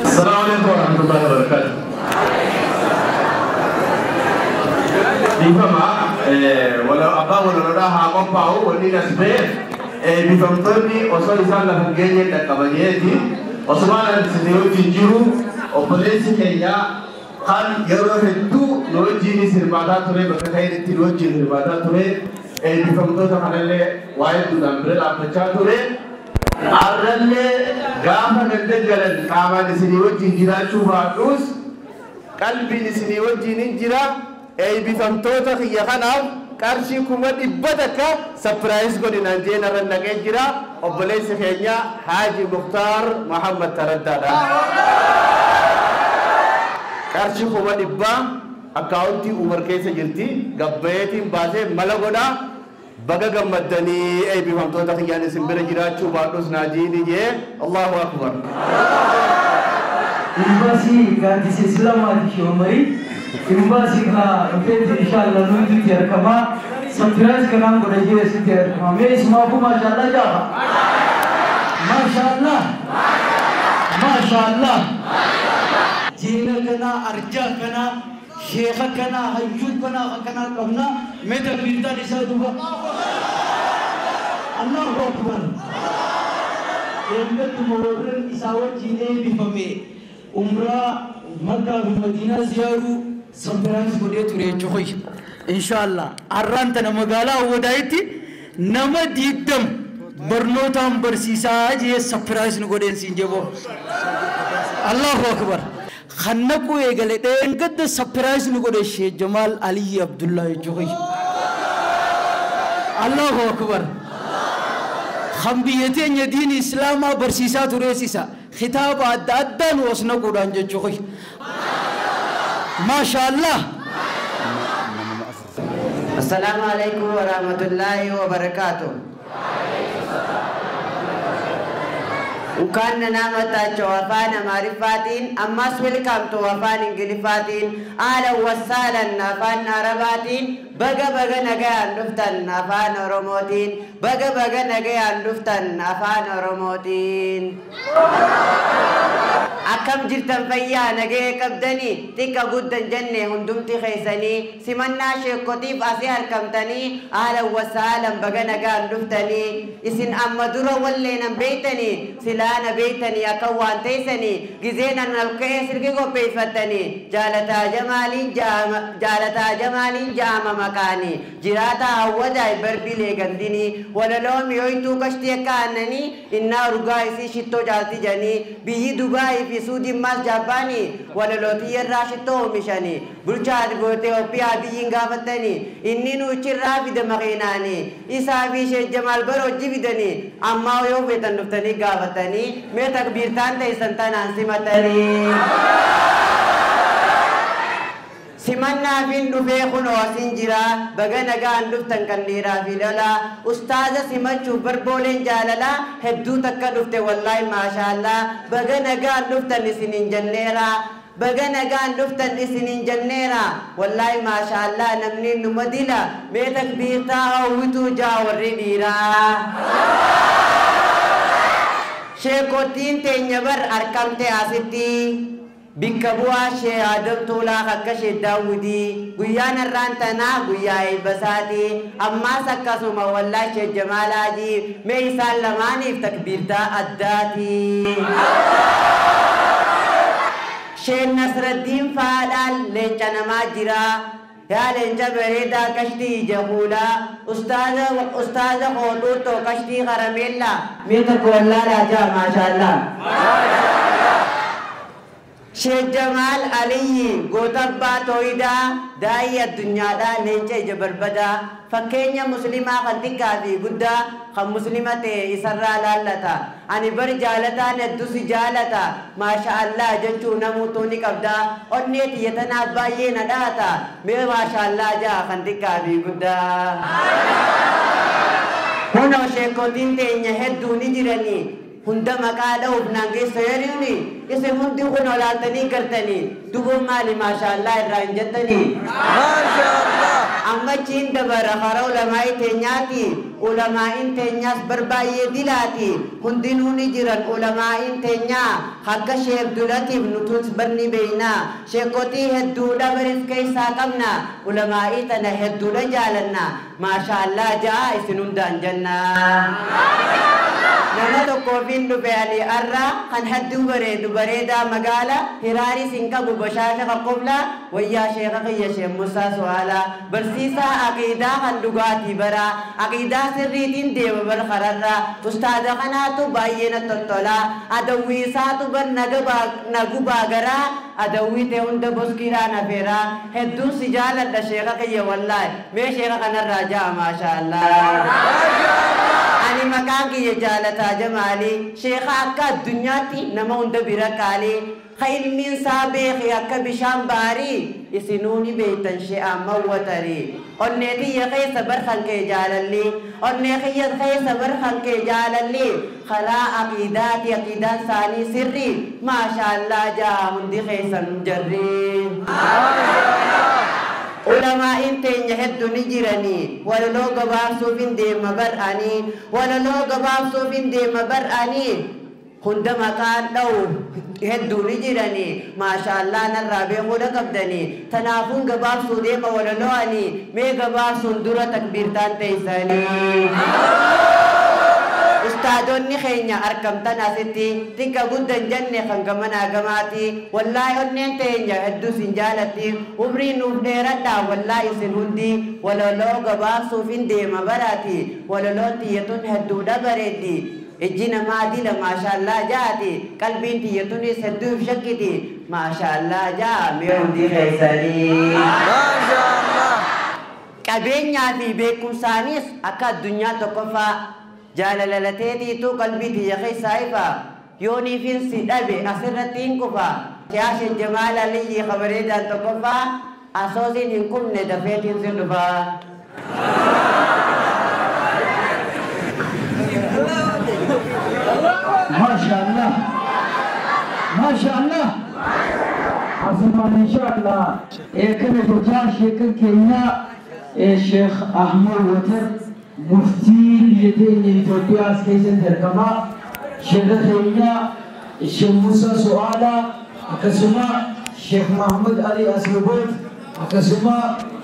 السلام عليكم ورحمة الله وبركاته. Dhiifama, wala abbaa walololaa haa qophaa'u. Wanni as ba'e eebbifamtoonni osoo isaan lafa hin geenye dhaqqabaneeti. Osumaan isin wajjin jiru obboleessi keenya kan yeroo hedduu nu wajjinis hirmaataa ture, bakka ta'etti nu wajjin hirmaataa ture, eebbifamtoota kanallee waa hedduudhaan bira dhaabbachaa ture. Arrallee gaafa ganda galan qaamaan isinii wajjin jiraachuu baadhuus qalbiin isinii wajjin hin jira. Eebbifamtoota kiyya kanaaf qarshii 100,000 surprise godhinaan jeen irra naqee jira. Obboleessi keenya Haaji Muktaar Muhammad Taraddaadha. Qarshii 100,000 akkaawuntii Umar keessa jirti. Gabbayeetiin baasee mala godhaa. Baga gammaddanii eebbifamtoota kiyyaan isin bira jiraachuu baadhus naajiini jee. Allahu akbar. Imbaasii gaaddisa Islaamaati Sheekh Umarii. Imbaasii kaa dhufeeti inshallah nuti argamaa. Surprise kanaan godha jee sitti argama. Mee isumaafuu maashaallah jaafa. Maashaallah. Maashaallah. Jiila kanaa, arjaa kanaa, sheekha kanaa, hayyuu kanaa, kanaa qabna. Mee takbiirtaan isaa duuba. Allahu akbar. Eeggatuma warreen isaa wajjin eebbifame umraa Makkaa fi Madiinaa ziyaaruu surprise godhee ture jechuudha. Inshallah arraan tana magaalaa Awwadaayitti nama 20 Barnootaan barsiisaa jee surprise nu godheen siin jeboo. Allahu akbar. Kan naquu eegale dheengadda surprise nu godhe Sheekh Jamaal Aliyyi Abdullahi Juhi. Allahu akbar. Kan biyya teenya diini Islaamaa barsiisaa turees isa. Kitaaba adda addaa nu as naquudhaan jechuu. Maasha Allah. السلام عليكم ورحمة الله وبركاته. እንኳን ደህና መጣችሁ afaan Amaariffaatiin ammas welcome to afaan Ingiliffaatiin أهلا وسهلا afaan Arabaatiin baga baga nagayaan dhuftan afaan Oromootiin baga baga nagayaan dhuftan afaan Oromootiin. Akkam jirtan? Fayyaa nagaya qabdanii? Xiqqa guddan jenne hundumti keessanii simannaa sheekotiif asii harkamtanii أهلا وسهلا baga nagaan dhuftanii. Isin amma dura walleenan beeytanii silaana beeytanii akka waan teessanii gizeenan alka'ee silki qopheeffattanii. Jaalataa Jamaaliin, Jaalataa Jamaaliin jaama maqaanii jiraataa hawwadaa barbilee gandinii walaloo mi'ooytuu kashtii akka aannanii innaa urgaa isii shittoo caalti janii biyyi Dubaayii fi Suudiin maas Jaappaanii walalootii irraa shittoo oomishanii bulchaa Itoophiyaa biyyiin gaafatanii inni nuuchirraa fida makiinaanii isaa fi Sheekh Jamaal bara hojii fidanii ammaa yoo feetan dhuftanii gaafatanii mee takbiirtaan teessan tanaan simatanii. Simannaafin dhufee kunoo asin jira. Baga nagaan dhuftan kan dhiiraa fi dhalaa. Ustaaza simachuuf barbooleen jaalalaa hedduu takka dhufte. Wallaahi maashaallaa, baga nagaan dhuftan isiniin jenneera. Baga nagaan dhuftan isiniin jenneera. Wallaahi maashaallaa, namni numa dila. Mee takbiirtaa hawwituu jaa warri dhiiraa. Sheekottiin teenya bar arkamte asitti. Bikka bu'aa Shee Adam Tuulaa akka Shee Daawudii guyyaan har'aan tanaa guyyaa eebbasaati. Ammaas akkasuma wallaa Shee Jamaalaajii mee isaan lamaaniif takbiirtaa addaati. Sheen Nasraddiin faadhaan leenca namaa jira. Yaa leenca bareedaa kashtii ija fuulaa ustaaza ustaaza hoodhuutoo kashtii karameellaa mee tokko wallaalaa jaa maashaallaa. Sheekh Jamaal Aliyyi goota abbaa tooyidaa daa'ii addunyaadhaa leenca ija barbadaa fakkeenya muslimaa kan xiqqaa fi guddaa kan muslima ta'e isarraa laallata. Ani bar jaalataan hedduu si jaalata, maasha Allah jechuu namuutuu ni qabda. Onnee tiyya tanaaf baay'ee na dhaata. Mee maasha Allah jaa kan xiqqaa fi guddaa. Kunoo sheekotiin teenya hedduu ni jiranii. Hunda maqaa dha'uuf naan geessa yeriuni isin hundi kun olaaltanii gartanii dubuun maali maashaallaa irraa hin jettanii. Amma achiin dabara karaa ulamaa'ii teenyaati. Ulamaa'iin teenyaas barbaay'ee dilaati. Hundinuu ni jiran ulamaa'iin teenyaa akka Sheek Dulatiif nutus barni beeynaa. Sheekotii hedduudha baris keessaa qabna. Ulamaa'ii tana hedduudha jaalanna. Maashaallaa jaa isin hundaan jennaa. Nama tokkoofiin dhufe ani arra kan hedduu bareedu bareedaa magaala hiraaris hin qabu bashaasha qoqqoblaa wayyaa sheeka kiyya Sheek Musaa Su'aalaa barsiisaa aqiidaa kan dhugaatii baraa aqiidaa sirriitiin deema bar kararraa. Ustaaza kanaatu baay'ee na tottolaa. Adawwiisaatu bar nagubaa garaa adawwii ta'e hunda boskiidhaan hafeeraa. Hedduun si jaaladha sheeka kiyya wallaahi. Mee sheeka kanarraa ja'a maashaallaa. Ani maqaan kiyya Jaalataa Jamaalii. Sheeka akka addunyaatti nama hunda bira qaalii ka ilmiin isaa beeke akka bishaan baarii isinuu ni beektan she'aan mawwatarii. Onnee kiyya keessa barkan kee jaalalli, onnee kiyya keessa barkan kee jaalalli karaa aqiidaati aqiidaan isaanii sirri. Maashaallaa jaa hundi keessan jarri. Ulamaa'iin teenya hedduu ni jiranii. Walaloo gabaabsuuf hin deema bar'anii, walaloo gabaabsuuf hin deema bar'anii. Hunda maqaan dha'u hedduu ni jiranii. Maashaallaa narraa beekuudha qabdanii. Tanaafuun gabaabsuu deema walaloo ani. Mee gabaabsuun dura takbiirtaan teessanii. Ustaadonni keenya argamtan asitti xiqqa guddan jenne kan gamanaa gamaati. Wallaahi onneen teenya hedduu isin jaalatti. Umrii nuuf dheeradhaa wallaahi isin hundi. Walaloo gabaabsuuf hin deema baraati. Walaloon tiyyatuun hedduudha bareeddi. Ijji namaa dila maashaallah jaati. Qalbiin tiyyatuunis hedduuf shakkiti. Maashaallah jaa mee hundi keessanii. Qabeenyaa fi beekumsaanis akka addunyaa tokkoffaa jaalalalateetiitu qalbii tiyya keessaa ifa. Yooniifin si dhabe asirratti hin kufa. Yaa Sheekh Jamaal Aliyyi kabareedaan tokkoffaa asoosiin hin kufne dafeetiin si dhufa. Maashaallah. Maashaallah. Asumaan inshaallah. Kana jechaa sheekan keenya Sheekh Ahmad Watar muftii biyya teenya Itoophiyaa as keessatti argama. Sheekha keenya Sheekh Musa Su'aalaa akkasuma Sheekh Mahmud Ali Asluboot akkasuma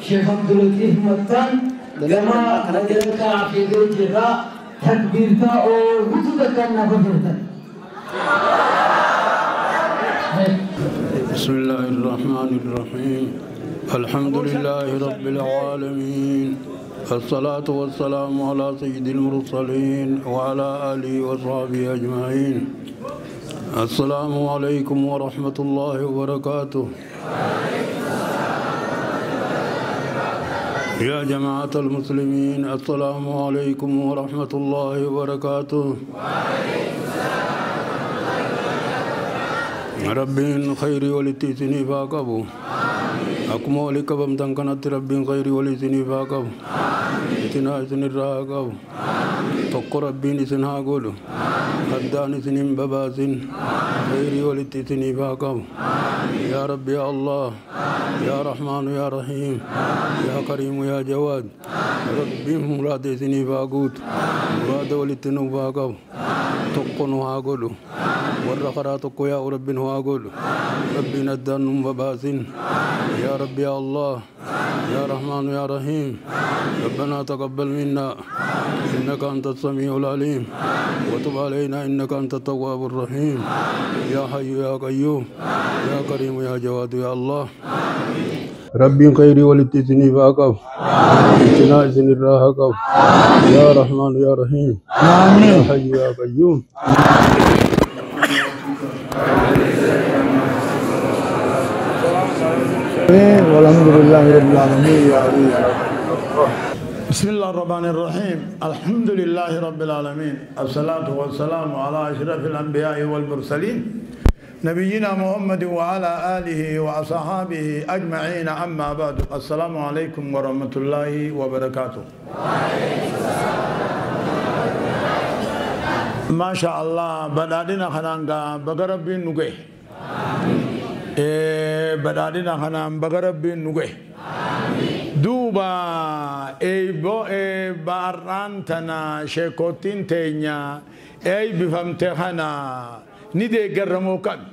Sheekh Abdulatif Mattaan gama madaraka fiigee jirra. Takbiirtaa ooyutu takkaan nafa jirtan. بسم الله الرحمن الرحيم. الحمد لله رب العالمين، الصلاة والسلام على سيد المرسلين وعلى آله وصحبه أجمعين. السلام عليكم ورحمة الله وبركاته. يا جماعة المسلمين، السلام عليكم ورحمة الله وبركاته. ربين خيري ولتيتني فاقبو أكما ولك بمتن كانت ربين خيري ولتيتني فاقبو إتنا إتني الراقبو تقو ربين إتنها قولو أدان إتنين بباسن خيري ولتيتني فاقبو. يا رب يا الله يا رحمن يا رحيم يا كريم يا جواد، ربي مراد إتني فاقوت مراد ولتنو فاقبو تقو نها قولو warra karaa tokko yaa Rabbiin haa godhu. Rabbiin addaan nun babaasin. يا رب يا الله يا رحمن يا رحيم، ربنا تقبل منا إنك أنت السميع العليم، وتب علينا إنك أنت التواب الرحيم. يا حي يا قيوم يا كريم يا جواد يا الله. ربي خيري ولتتني فاقف اتنا إذن الراهقف يا رحمن يا رحيم يا حي يا قيوم. والحمد لله رب العالمين. يا بسم الله الرحمن الرحيم. الحمد لله رب العالمين، الصلاة والسلام على أشرف الأنبياء والمرسلين نبينا محمد وعلى آله وأصحابه أجمعين، أما بعد. السلام عليكم ورحمة الله وبركاته. ما شاء الله بدادنا خنانغا بغرب نوغي badhaadhina kanaan baga Rabbiin nu gahe. Duuba eebba har'aan tana sheekottiin teenya eebbifamte kana ni deeggarramoo kami?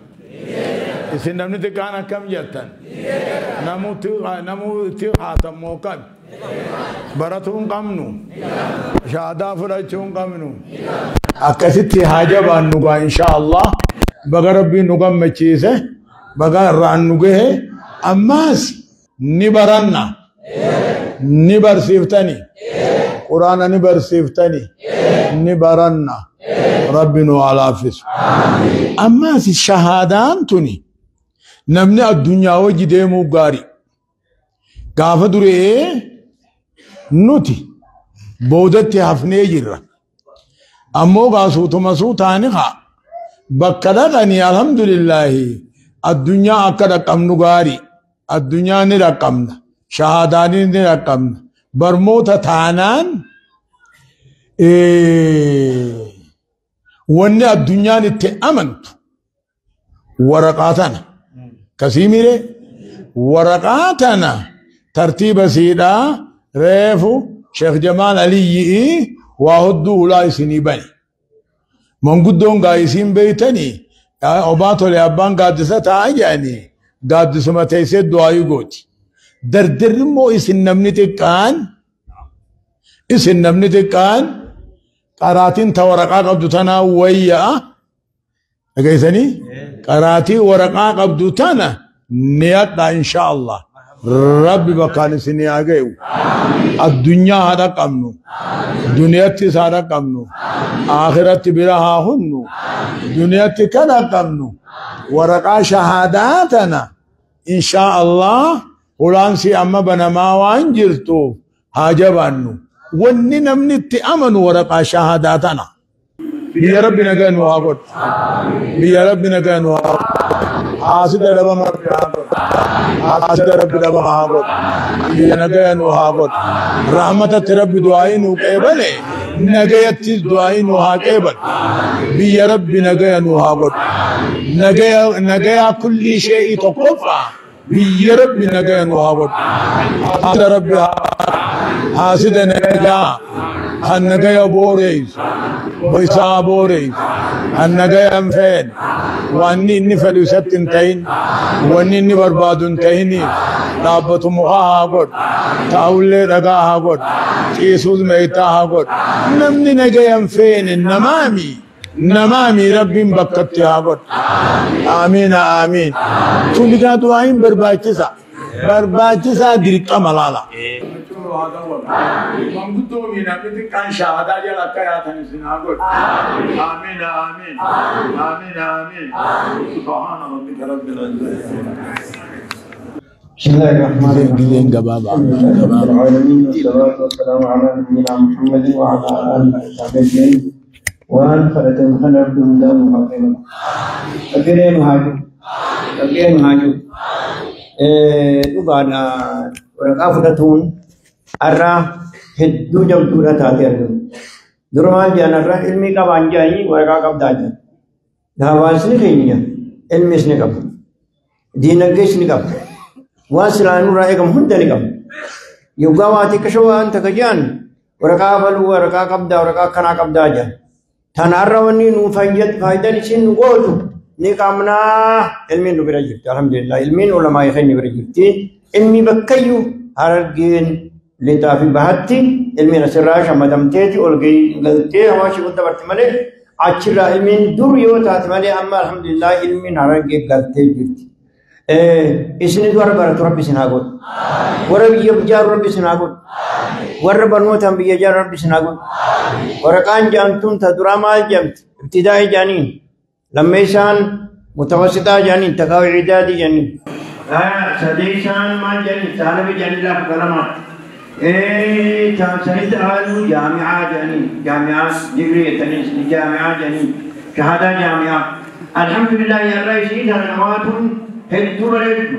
Isin namni xiqqaan akkam jettan? Namuutti haatammoo kami? Baratuu hin qabnu? Shaadaa fudhachuu hin qabnu? Akkasitti haa jabaannu gaa inshaa Allah. Baga Rabbiin nu gammachiise. Baga irraan nu gahe. Ammaas ni baranna, ni barsiiftani, quraana ni barsiiftani, ni baranna. Rabbi nu haa laaffisu. Ammaas shahaadaan tuni namni addunyaa wajji deemuu gaarii. Gaafa duree nuti boodatti hafnee jirra. Ammoo gaasuutuma suutaani haa bakka dhaqanii alhamdulillaahi addunyaa akka dhaqqabnu gaarii. Addunyaa ni dhaqqabna, shahaadaanii ni dhaqqabna. Barmoota taanaan wanni addunyaan itti amantu waraqaa tana. Kasii miree waraqaa tana tartiiba siidhaa reefu Sheekh Jamaal Aliyyii waa hodduu hulaa isinii bane. Manguddoon gaa isiin beeytanii obaa tole abbaan gaaddisa taa'aa jedhanii gaaddisuma teessee du'aayii gooti. Dardarri immoo isin namni xiqqaan Qaraatiin ta waraqaa qabdu tanaa wayya'a. Dhageessanii? Qaraatii waraqaa qabdu tana niyadha insha Allah. Rabbi bakkaan isin haa ga'u. Addunyaa haa dhaqqabnu. Duniyattis haa dhaqqabnu. Akhiratti bira haa hunnu. Duniyatti kan dhaqqabnu. Waraqaa shahaadaa tana insha Allah hulaansii amma banamaa waan jirtuuf haa jabaannu. Wanni namni itti amanu waraqaa shahaadaa tana. Biyya Rabbi nagaa nu haa godhu. Biyya Rabbi nagaa nu haa godhu. Haasida dhabama Rabbi haa godhu. Haasida Rabbi dhabama haa godhu. Biyya nagaa nu haa godhu. Rahmatatti Rabbi du'aa'ii nu qeebale. Nagayattis du'aa'ii nu haa qeebalu. Biyya Rabbi nagaa nu haa godhu. Nagaya kulli shee'ii tokkoffaa. Biyya Rabbi nagaa nu haa godhu. Haasida Rabbi haasida nagaa. Kan nagaya booreessu. Isaa booreessu. Kan nagaya hin feene. Wanni inni fedhu isatti hin ta'in. Wanni inni barbaadu hin ta'iniif. Dhaabbatu mukaa haa godhu. Taa'ullee dhagaa haa godhu. Ciisuus meeytaa haa godhu. Namni nagaya hin feene namaami. Namaami Rabbiin bakkatti haa godhu. Aamiin aamiin. Tun egaa du'aa'iin barbaachisa. Barbaachisaa dirqama laala. Manguddoo namni xiqqaan shahaadaa jala akka yaatan isin haa godhu. Aamiin aamiin. Aamiin aamiin. Subhaana rabbika rabbil izzati. بسم الله الرحمن الرحيم. الحمد لله رب العالمين والصلاة والسلام على نبينا محمد وعلى آله وصحبه أجمعين. وأن فرتم خلق دون عظيما. أبين هاجو. أبين هاجو. Dhugaadha waraqaa fudhatuun har'a hedduu jabduudha taatee argamu. Dura maal jedhan har'a ilmi qabaan jedhanii waraqaa qabdaa jedhan. Hawaasni keenya ilmis ni qaba. Diinagdees ni qaba. Waan silaa nurraa eegamu hunda ni qaba. Yoggaa waa xiqqishoo waan takka jedhan waraqaa baluu waraqaa qabdaa waraqaa akkanaa qabdaa jedhan. Tana har'a wanni nu faayidaan isiin nu gootu ni qabnaa ilmiin nu bira jirti alhamdulillah ilmiin ulamaa keenya bira jirti ilmi bakkayyuu Harargeen lixaa fi bahatti ilmiin asirraa shamadamteeti ol galtee hawaashii ol dabarte malee achirraa ilmiin dur yoo taate malee amma alhamdulillah ilmiin Harargee galtee jirti. Isinis warra baratu Rabbi isin haa godhu. Warra biyya ijaaru Rabbi isin haa godhu. Warra barnootaan biyya ijaaru Rabbi isin haa godhu. Waraqaan jedhamtuun ta duraa maal jedhamti? Ibtidaa'ii jedhaniin. Lammeessaan mutawasitaa jedhaniin taqaawi idaadii jedhaniin. Sadeessaan maal jedhaniin saalabi jedhanii lafa qalamaatti. Sanitti haaluu jaami'aa jedhaniin jaami'aa digrii jettaniin jaami'aa jedhaniin shahaadaa jaami'aa. Alhamdulillah yarraa isii tana namaatuun hedduu bareeddu.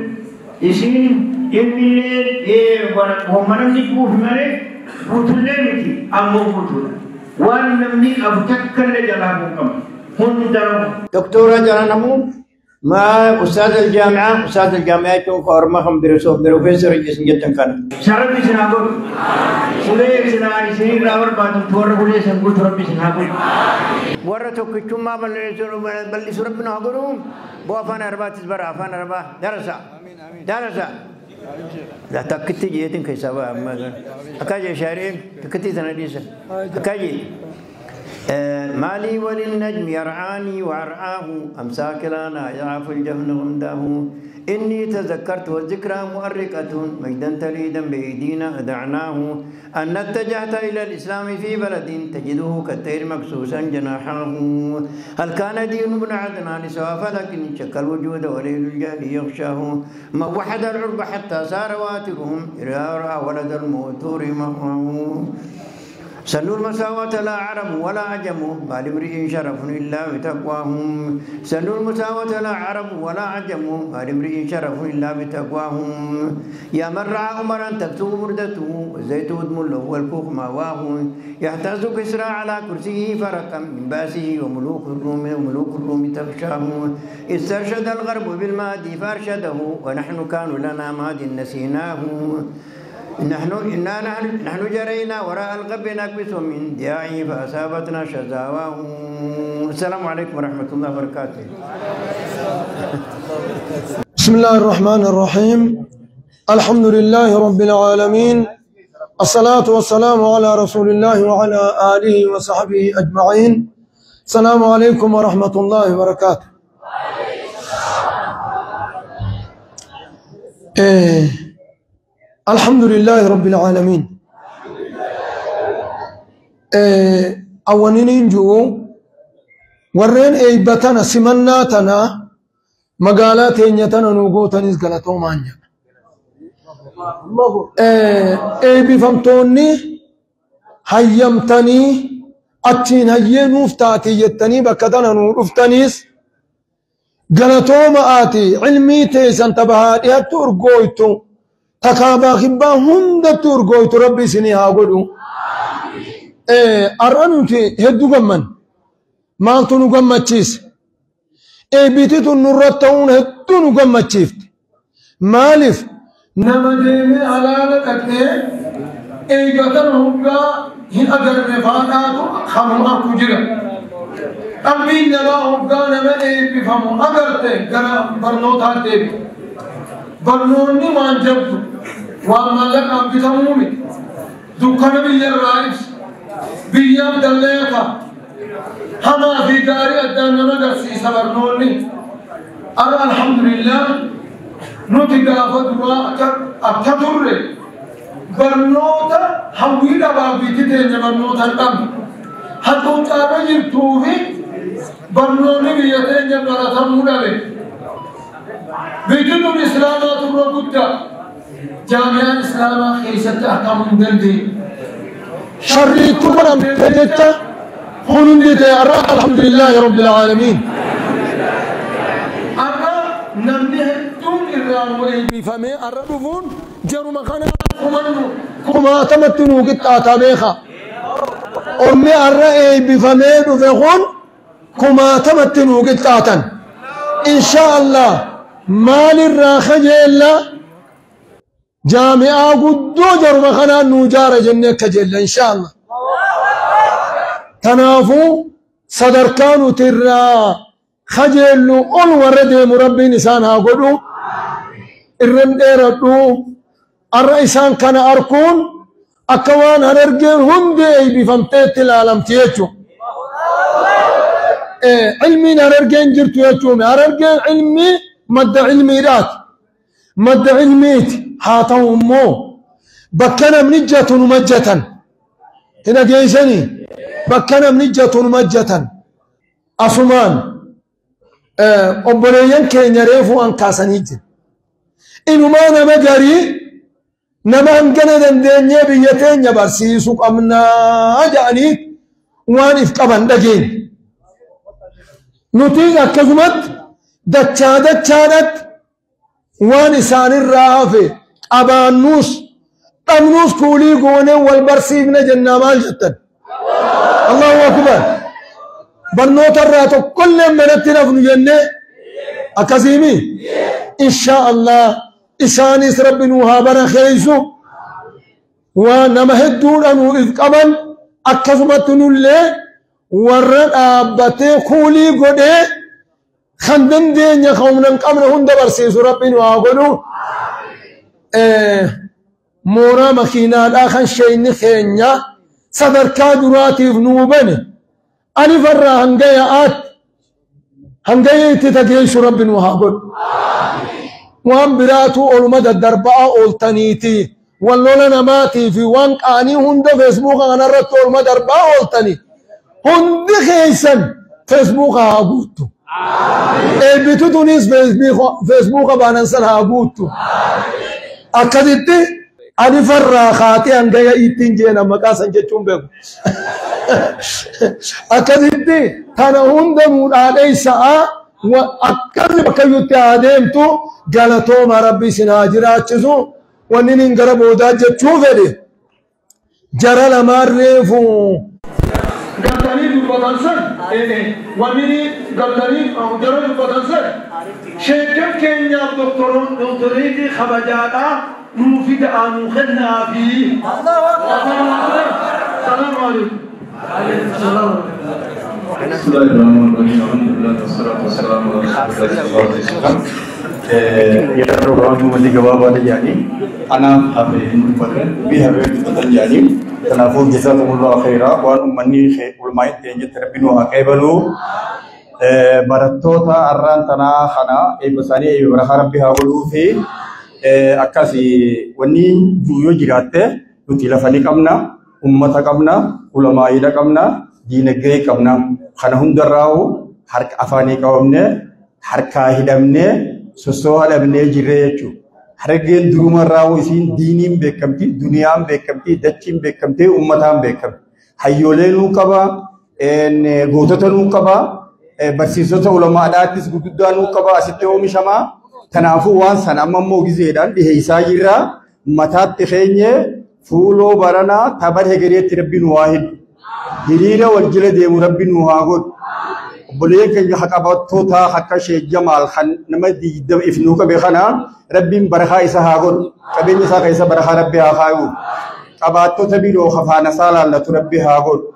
Isiin ilmiillee homma namni guutu malee guutullee miti ammoo guutuudha. Waan namni qabu takka illee jalaa hin qabu. دكتورة جرانمو ما أستاذ الجامعة أستاذ الجامعة يكون قارما هم بروفيسور جسم جتن كان سربي سنابور سليك سناري سنين راور باتم تور بولي سنقول ربي سنابور ورثو كتشما بل سربنا هقولهم بوافان أربعة تزبر أفان أربعة درسا درسا لا تكتي جيتن كيسابا أكاجي شارين تكتي تناديسا أكاجي مالي وللنجم يرعاني وأرعاه أمساك لنا يعرف الجفن غمده إني تذكرت والذكرى مؤرقة مجدا تليدا بأيدينا أدعناه أن اتجهت إلى الإسلام في بلد تجده كالطير مكسوسا جناحاه هل كان دين ابن عدنان سوى فلك شك الوجود وليل الجهل يغشاه ما وحد العرب حتى سار واترهم إذا رأى ولد الموتور مهاه سنوا المساواة لا عرب ولا عجم ما لامرئ شرف إلا بتقواهم سنوا المساواة لا عرب ولا عجم ما لامرئ شرف إلا بتقواهم يا من رعى عمرا تكتب بردته والزيت أدم له والكوخ ماواه يحتاز كسرى على كرسيه فرقا من باسه وملوك الروم تخشاه استرشد الغرب بالمهدي فأرشده ونحن كانوا لنا مهد نسيناه نحن جرينا وراء الغب نكبس من دياعه فأصابتنا شزاواه. السلام عليكم ورحمة الله وبركاته. بسم الله الرحمن الرحيم. الحمد لله رب العالمين الصلاة والسلام على رسول الله وعلى آله وصحبه أجمعين. السلام عليكم ورحمة الله وبركاته. الحمد لله رب العالمين. أولين جو ورين أيبتنا سمناتنا مقالات ينتنا نوغوتنيز غلطو مانيا. eebbifamtoonni hayyamtanii achiin hayyee nuuf taate jettanii bakka tana nuu dhuftaniis galatooma ati ilmii teessan tabahaa dhiyaattu urgooytu takaabaa kibbaa hundattu urgooytu rabbi isinii haa godhu. Har'a nuti hedduu gamman maaltu nu gammachiise? Eebbiti tun nurra ta'uun hedduu nu gammachiifte. Maaliif? Nama deemee alaala dhaqee eeggatan hoggaa hin agarre faadhaatu kanuma arku jira. Qalbiin namaa hoggaa nama eebbifamu agarte gara barnootaa deebi. Barnoonni waan jabdu waan maallaqaan bitamuu miti. Dukkana biyyarraa ibsa. Biyyaaf dalleeta. Hamaa fi gaarii addaan nama agarsiisa barnoonni. Ara alhamdulillah nuti gaafa duraa akka turre barnoota hawwii dhabaa biitti teenya barnoota hin qabne. Hacuucaarra jirtuu fi barnoonni biyya teenya baratamuu dhabe. Biyyi tun islaamaa turre guddaa jaamiyaan islaamaa keessatti argamuu hin dandeenye. Sharriitu godhamte jecha hundi ta'e har'a alhamdulillaahi rabbil aalamiin. Har'a namni hedduun irraa nu eebbifamee har'a dhufuun jaruma kana kumaatamatti nuu qixxaataa beeka. Ormi har'a eebbifamee dhufe kun kumaatamatti nuu qixxaatan. Insha Allah maalirraa kajeella jaami'aa guddoo jaruma kanaan nuu jaara jennee kajeella insha Allah. Kanaafuu sadarkaa nuti irraa kajeellu ol warra deemu rabbiin isaan haa godhu. Irran dheeradhu har'a isaan kana arkuun akka waan harargeen hundi eebbifamteetti ilaalamti jechuudha. Ilmiin harargeen jirtu jechuudha. Harargeen ilmii madda ilmiidhaati. Madda ilmiiti haa ta'u immoo bakka namni jatu nu majjatan. Hin dhageessanii bakka namni jatu nu majjatan. Asumaan obboleeyyan keenya reefuu an kaasanii jiru. Inumaa nama garii nama hangana dandeenyee biyya teenya barsiisuu qabnaa jedhanii waan if qaban dhageenya. Nuti akkasumatti dachaa dachaadhatti waan isaanirraa hafe qabaannuus dhabnuus kuulii goonee wal barsiifne jennaa maal jettan? Allahu akbar. Barnoota irraa tokkollee manatti nafnu jennee akkasiimi? Insha Allah isaanis rabbi nuu haa barakeessu waan nama hedduudha nuu if qaban akkasumatti nullee warra dhaabbatee kuulii godhee kan dandeenya kan humna hin qabne hunda barsiisu rabbi nu haa godhu. Mooraa makiinaadhaa kan sheeyni keenya sadarkaa duraatiif nuu bane alifarraa hanga yaa'aatti hanga itti tageessu rabbi nu haa godhu. Waan biraatu oluma daddarba'aa ooltaniiti. Wal lola namaatii fi waan qaanii hunda feesbuuka kanarratti oluma darbaa ooltanii. Hundi keessan feesbuuka haa guuttu. Eebbitu tunis feesbuuka baanan san haa guuttu. Akkasitti alifarraa kaatee hanga ittiin jeena maqaa san jechuun beeku. Akkasitti tana hunda muudhaadheessaa akkasi bakka iyyuutti haa deemtu galatooma rabbi isin haa jiraachisu. Wanni inni gara boodaa jechuu fedhe jara lamaan reefu. Galtanii dubbatan san wanni galtanii jara dubbatan san sheekan keenyaaf doktoriitii kabajaadhaa nuu fida'aa nuu kennaafi. Salaamu alaikum. Bismillahirrahmanirrahim. Alhamdulillah wassalatu wassalamu ala rasulillah sallallahu alaihi wasallam. Yeroo gabaabduu malli gabaabaadha jedhanii anaaf hafe hin dubbatan dubbii hafee dubbatan jedhanii kanaafuu jazaakumullahu khairaa waan uummanni ulmaa itti jette rabbi nu haa qeebaluu. Barattoota arraan tanaa kana eebba isaanii eebba barakaa rabbi haa godhuu fi akkas wanni yoo jiraatte nuti lafa ni qabna, ummata qabna, ulamaa'iidha qabna, diinagdee qabna. Kana hundarraa'u harka afaanii qabamne, harkaa hidhamne, sossoo hadhamnee jirre jechuudha. Harargeen durumarraa'u isiin diiniin beekamti, duniyaan beekamti, dachiin beekamti, ummataan beekamti. Hayyoolee nuu qaba, gootota nuu qaba, barsiisota ulamaadhaattis gurguddaa nuu qaba asitti oomishamaa. Kanaafuu waan sana amma immoo gizeedhaan dhiheessaa jirra. Mataatti keenye fuuloo baranaa tapha hegereetti rabbi nu haa hidhu. Hiriira wal jala deemu rabbi nu haa godhu. Obboleeyyan keenya haqabattoota akka Sheekh Jamaal kan nama 20 if nuu qabe kana rabbiin barakaa isa haa godhu. Qabeenya isaa keessa barakaa rabbi haa kaayu. Qabaattoota biroo kafaana isaa laallatu rabbi haa godhu.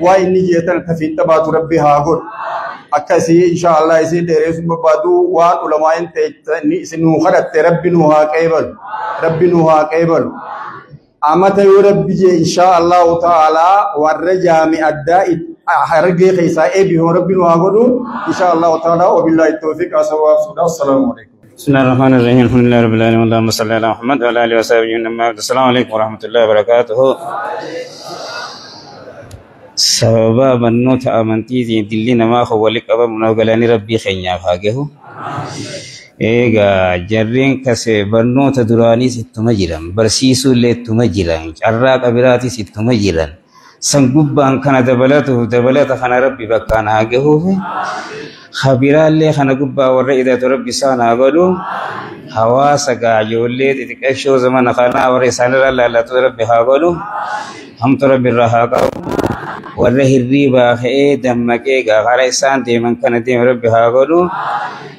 Waa inni jeetan tafiin taphaatu rabbi haa godhu. Akkasii inshaallah isin dheeressuun barbaadu waan ulamaa'in ta'e isin nuu kadhatte rabbi nuu haa qeebalu. Rabbi nuu haa qeebalu. Amata yoo rabbi jee inshaallahu ta'ala warra jaami addaa Harargee keessaa eebbifamu rabbi nuu haa godhu inshaallahu ta'ala wabillahi tawfiq asawaaf assalaamu alaikum. بسم الله الرحمن الرحيم الحمد لله رب العالمين اللهم صل على محمد وعلى اله وصحبه اجمعين السلام عليكم ورحمه الله وبركاته. Sababa barnoota amantiitiin dilli namaa kan walitti qabamu nama galaanii rabbii keenyaaf haa gahu. Egaa jarreen kase barnoota duraaniis ittuma jiran, barsiisuu illee ittuma jiran, carraa qabiraatis ittuma jiran. San gubbaan kana dabalatuuf dabalata kana rabbi bakkaan haa gahuuf. Kabiraallee kana gubbaa warra idatu rabbi isaan haa godhu. Hawaasa gaa ijoollee xixiqqashoo zamana kanaa warra isaanirraa laallatu rabbi haa godhu. Hamtu rabbi irraa haa qabu. Warra hirriibaa ka'ee dammaqee gaa karaa isaan deeman kana deema rabbi haa godhu.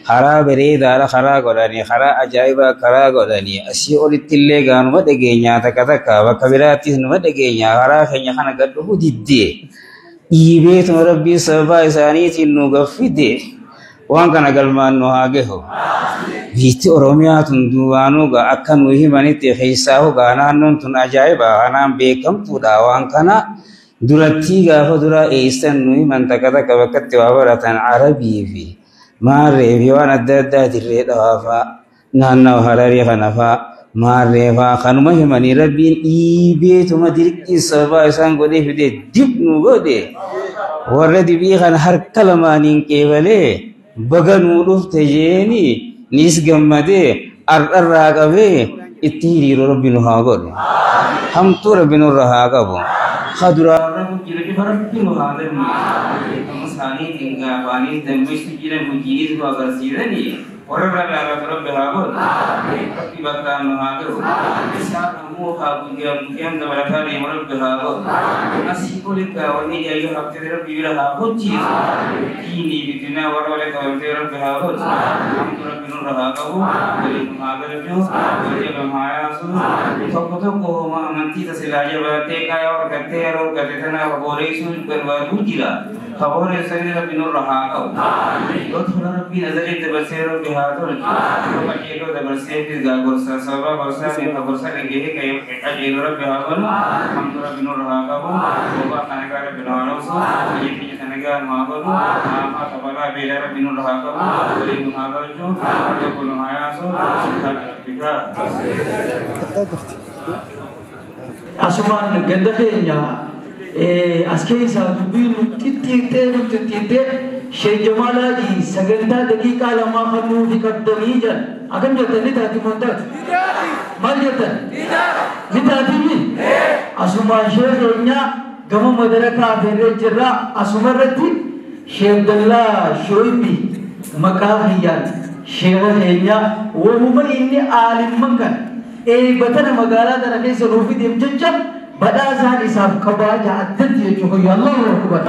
Karaa bareedaadha karaa godhanii karaa ajaa'ibaa karaa godhanii asii olitti illee gaa numa dhageenyaa takka takka bakka biraattis numa dhageenyaa karaa keenya kana gad dhufu diddee dhiibeetuma rabbii sababaa isaaniitiin nu gaffide waan kana galmaan nu haa gahu. Biyyi Oromiyaa tun duubaanuu gaa akka nu himanitti keessaa gaa naannoon tun ajaa'iba kanaan beekamtuudha waan kana. Duratti gaafa duraa eessan nu himan takka takka bakkatti waa baratan Arabii fi maarree fi waan adda addaa dirree dhawaa fa'aa naannawa Hararii kana fa'aa maarree fa'aa kanuma himanii rabbiin dhiibeetuma dirqii sababaa isaan godhee fidee dib nu godhe warra dibii kana harka lamaaniin qeebalee baga nuu dhufte jeeni nis gammadee har'arraa qabee itti hiriiruu rabbi nu haa godhu. Hamtuu rabbi nurra haa qabu. Khadura rabbi nu haa dannu. Isaaniitiin gaafaanii dammeessu jiran hojiinis nu agarsiisanii warra laalatu rabbi haa godhu. Rabbi bakkaan nu haa gahu. Isaan ammoo haa guyyaa guyyaan dabalataa deemu rabbi haa godhu. Asii oli gaawwanii jaayyoo haftee rabbi bira haa hojjiisu. Diinii fi dunyaa warra waliin qabamtee rabbi haa godhu. Hamtu rabbi nurra haa qabu. Waliin nu haa galchu. Waliin nu haa yaasu. Tokko tokko homaa amantii tasilaa jabaatee kaayaa argattee yeroo argatte tanaaf booreessuun barbaaduu jira. Kabooreessanii rabbi nurra haa qabu. Yoo tola rabbiin azalee dabarsee rabbi haa tolchu. Yoo qajeeloo dabarsee fi gorsa sababa gorsaa fi gorsa dhagahee qajeeloo rabbi haa godhu. Hamtu rabbi nurra haa qabu. Bobaa kana gaa rabbi nu haa dhoosu. Biyya keenya kana gaa nu haa godhu. Haafaa tabalaa beelaa rabbi nurra haa qabu. Waliin nu haa galchu. Tokko nu haa yaasu. Rabbika. Asumaan ganda keenya as keessaa dubbiin xixiqqee nutti xixiqqee Sheekh Jamaal Haji sagantaa daqiiqaa 2 kan nuufi qabdanii jedhan. Akkam jettan ni taati moo hin taatu? Maal jettan? Ni taatiimi? Asumaan sheekh keenya gama madarakaa affeerree jirra. Asuma irratti Sheekh Abdallaa Shoybi maqaa kiyyaan sheekha keenya waamuma inni aalimman kana eebbatana magaalaa tana keessa nuuf fideef jecha badhaasaan isaaf qabaa addatti jechuudha. Allahu akbar.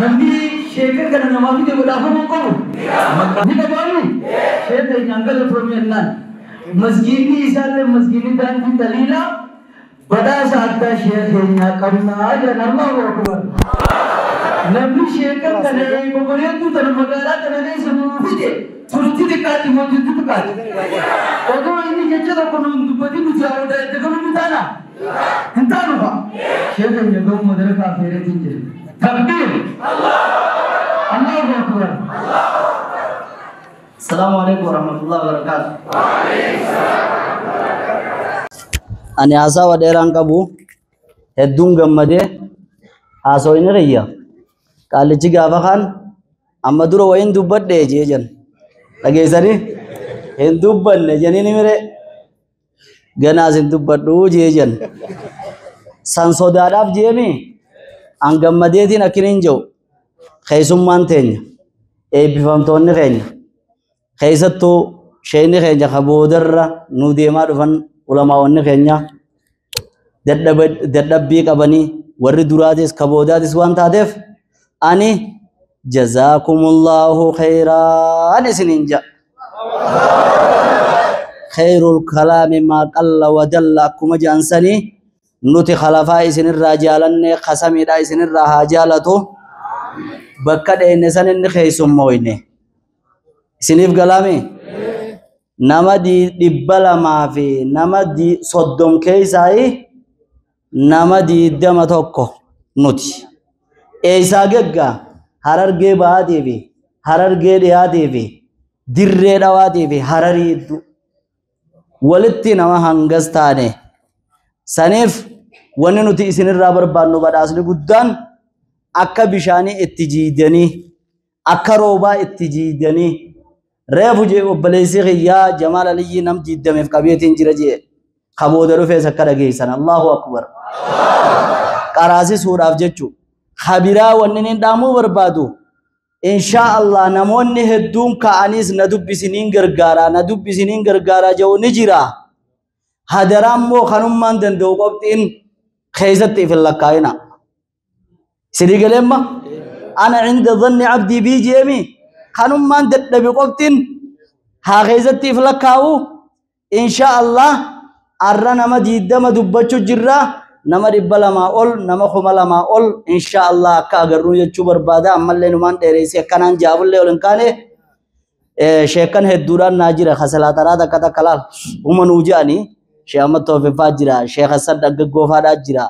Namni sheeka kana namaa fide badhaafamuu hin qabu. Ni qabaami? Sheeka keenyaan galatoomii jennaan. Masgiidni isaallee masgiidni daandii taliilaa badhaasa addaa sheeka keenyaa qabnaa jedhan. Allahu akbar. Namni sheekan kana eebba bareedduu tana magaalaa tana keessa nuu fide turtii xiqqaatti moo jirtu xiqqaatti. Odoo inni jecha tokko nuun dubbatin nuti haroodha itti galu ni taana. Hin taanu fa'a. Sheekan jedhamu madaraka afeereetiin jira. Takbiir. Allahu Akbar. Assalamu alaikum warahmatullahi wabarakatuh. Ani haasawa dheeraan qabu hedduun gammadee haasawin riyya. Qaallichi gaafa kaan amma dura wayin dubbadhe jee jan. Dhageessanii hin dubbanne janiin mire ganaas hin dubbadhu jee jan. San sodaadhaaf jeemi an gammadeetiin akkin hin jiru keessummaan teenya eebbifamtoonni keenya keessattuu sheeyni keenya ka boodarra nu deemaa dhufan ulamaa'onni keenya dadhabbii qabanii warri duraatis ka boodaatis waan taateef ani jazaakumullahu khayraan isiniin jedha. Khayrul kalaami maa qalla wa dalla akkuma jedhan nuti khalafaa isinirraa jaalanne qasamiidha isinirraa haa jaalatu bakka dheenne san inni keessummoyne isiniif galaame nama 200 fi nama 30 keessaa nama 21 nuti eessaa geggaa Harargee bahaatii fi Harargee dhiyaatii fi Dirree Dhawaatii fi Hararii hedduu walitti nama hangas taane saniif wanni nuti isinirraa barbaannu badhaasni guddaan akka bishaanii itti jiidanii akka roobaa itti jiidanii reefu jee obboleessi kiyyaa Jamaal Aliyyii nam jiiddameef qabeetiin jira jee kabooda dhufees akka dhageessan Allahu Akbar qaraasisuudhaaf jechuu kabiraa wanni inni dhaamuu barbaadu insha Allah namoonni hedduun ka'anis na dubbisiniin gargaaraa na dubbisiniin gargaaraa jiru ni jira. Hadaraan moo kanummaan danda'u qophiin keessatti if hin lakkaa'ina. Sidii galeemma ana inda dhanni abdii bii jeemi kanummaan dadhabe qophiin haa keessatti if lakkaa'u insha Allah arra nama 20 dubbachuu jirra nama 200 ol nama 2000 ol insha Allah akka agarru jechuu barbaada ammallee numaan dheereessee akkanaan jaabullee ol hin kaane sheekan hedduudhaan naa jira kasalaataraa takka takka laal uma nuu je'anii Sheekh Ahmad Tawfiq fa'aa jira Sheekh Hassan Dargaggoo fa'aadhaa jira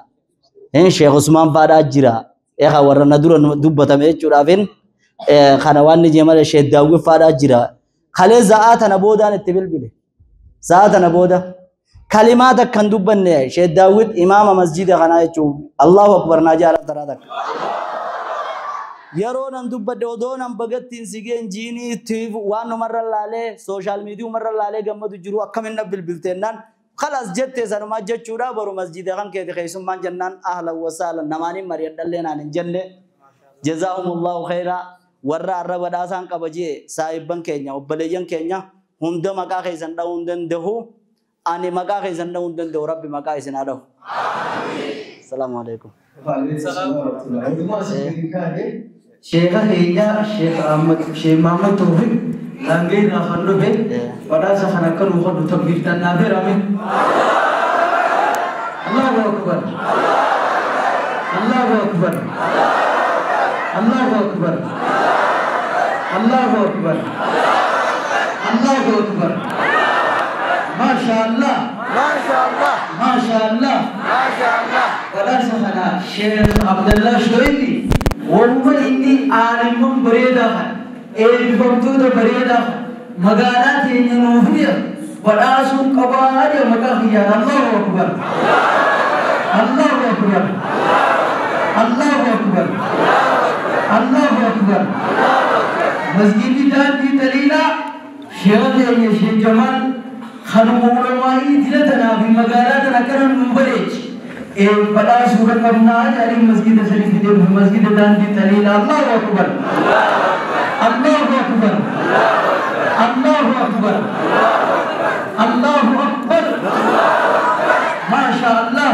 Sheekh Usmaan fa'aadhaa jira eegaa warra na dura dubbatame jechuudhaafin kana waan ni jee malee Sheekh Daawwit fa'aadhaa jira kalee za'aa tana boodaan itti bilbile za'aa tana booda kalimaa takka hin dubbanne Sheekh Daawwit imaama masjida kanaa jechuun Allahu Akbar naa jaalata taraa takka. Yeroo nan dubbadhe odoo nan bagattiin si geen jiinii waan numarra laalee sooshaal miidiyaa laalee gammadu jiru akkamiin na bilbilteennaan خلاص جت سنما جتشورا برو مسجد خان كي خيسم جنان أهلا وسهلا نماني مريض دلنا عن الجنة جزاهم الله خيرا ورا الرب داسان كبجي سايبن كينيا وبليجن كينيا هم دم مكا خيسن دون دن ده أني مكا خيسن دون دن ده ربي مكا خيسن هذا. السلام عليكم. شيخ هيا شيخ أحمد شيخ محمد توفيق لانجي نخلو به ولا سخنا كل وخلو تكبير تنابير آمين. الله أكبر الله أكبر الله أكبر الله أكبر الله أكبر ما شاء الله ما شاء الله ما شاء الله ما شاء الله ولا سخنا شيخ عبد الله شويدي وهو إني عالم بريدة eebbifamtoota bareedaa magaalaa teenya nuuf badhaasuun qabaa jedha maqaa kiyyaan Allahu Akbar Allahu Akbar Allahu Akbar Allahu Akbar masjidni daandii taliilaa sheekha keenya Sheekh Jamaal kanuma ulamaa'ii dila tanaa fi magaalaa tana akkana nuu bareechi badhaasuudha qabnaa jedhanii masjida sanii fidee dhufe masjida daandii taliilaa Allahu Akbar الله أكبر الله أكبر الله أكبر ما شاء الله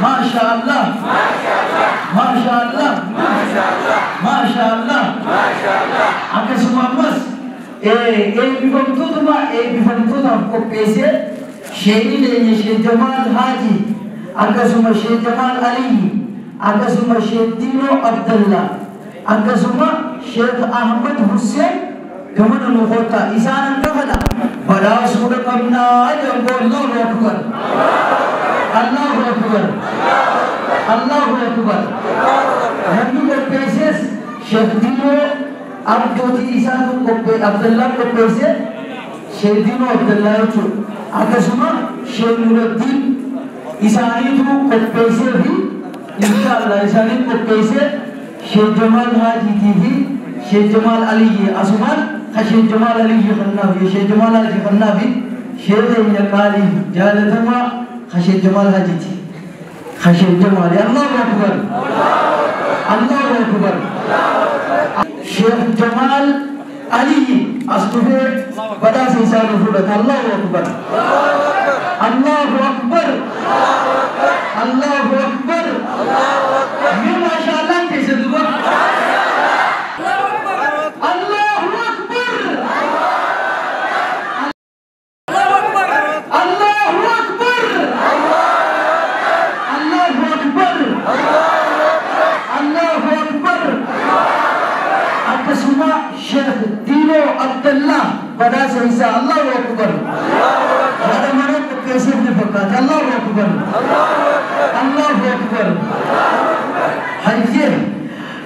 ما شاء الله ما شاء الله ما شاء الله akkasuma ammas eebbifamtootuma eebbifamtootaaf qopheessee sheekni keenya Sheekh Jamaal Haaji akkasuma Sheekh Jamaal Aliyyi Akkasuma Sheekh Diinoo Abdallaa, akkasuma Sheekh Ahmad Hussein gamana nu koottaa. Isaan hangafadha badhaasuudha qabnaa jedhan. Allahu akbar, Allahu akbar, Allahu akbar. Namni qopheesses Sheekh Diinoo Abdootii isaatu qophee, Abdallaa qopheesse, Sheekh Diinoo Abdallaa jechuudha. Akkasuma Sheekh Nuraddiin isaaniitu qopheessee fi inshallah isaanii qopheessee Sheekh Jamaal Haajiitii fi Sheekh Jamaal Aliyyi. Asumaan ka Sheekh Jamaal Aliyyi kannaafi Sheekh Jamaal Haaji kannaafi Sheekh keenya qaalii jaalatamaa ka Sheekh Jamaal Haajiiti, ka Sheekh Jamaali. Allahu akbar, Allahu akbar. Sheekh Jamaal Aliyyi as dhufee badhaasa isaa nu fudhata. Allahu akbar, Allahu akbar, Allahu akbar. Mee maashaallaan keessa duba. Allahu akbar, Allahu akbar, Allahu akbar, Allahu akbar. Akkasuma Sheekh Diinoo Abdallah badhaasa isaa. Allahu akbar. Haadha mana qopheesseef ni fakkaata. Allahu akbar, Allahu akbar. Hayyee,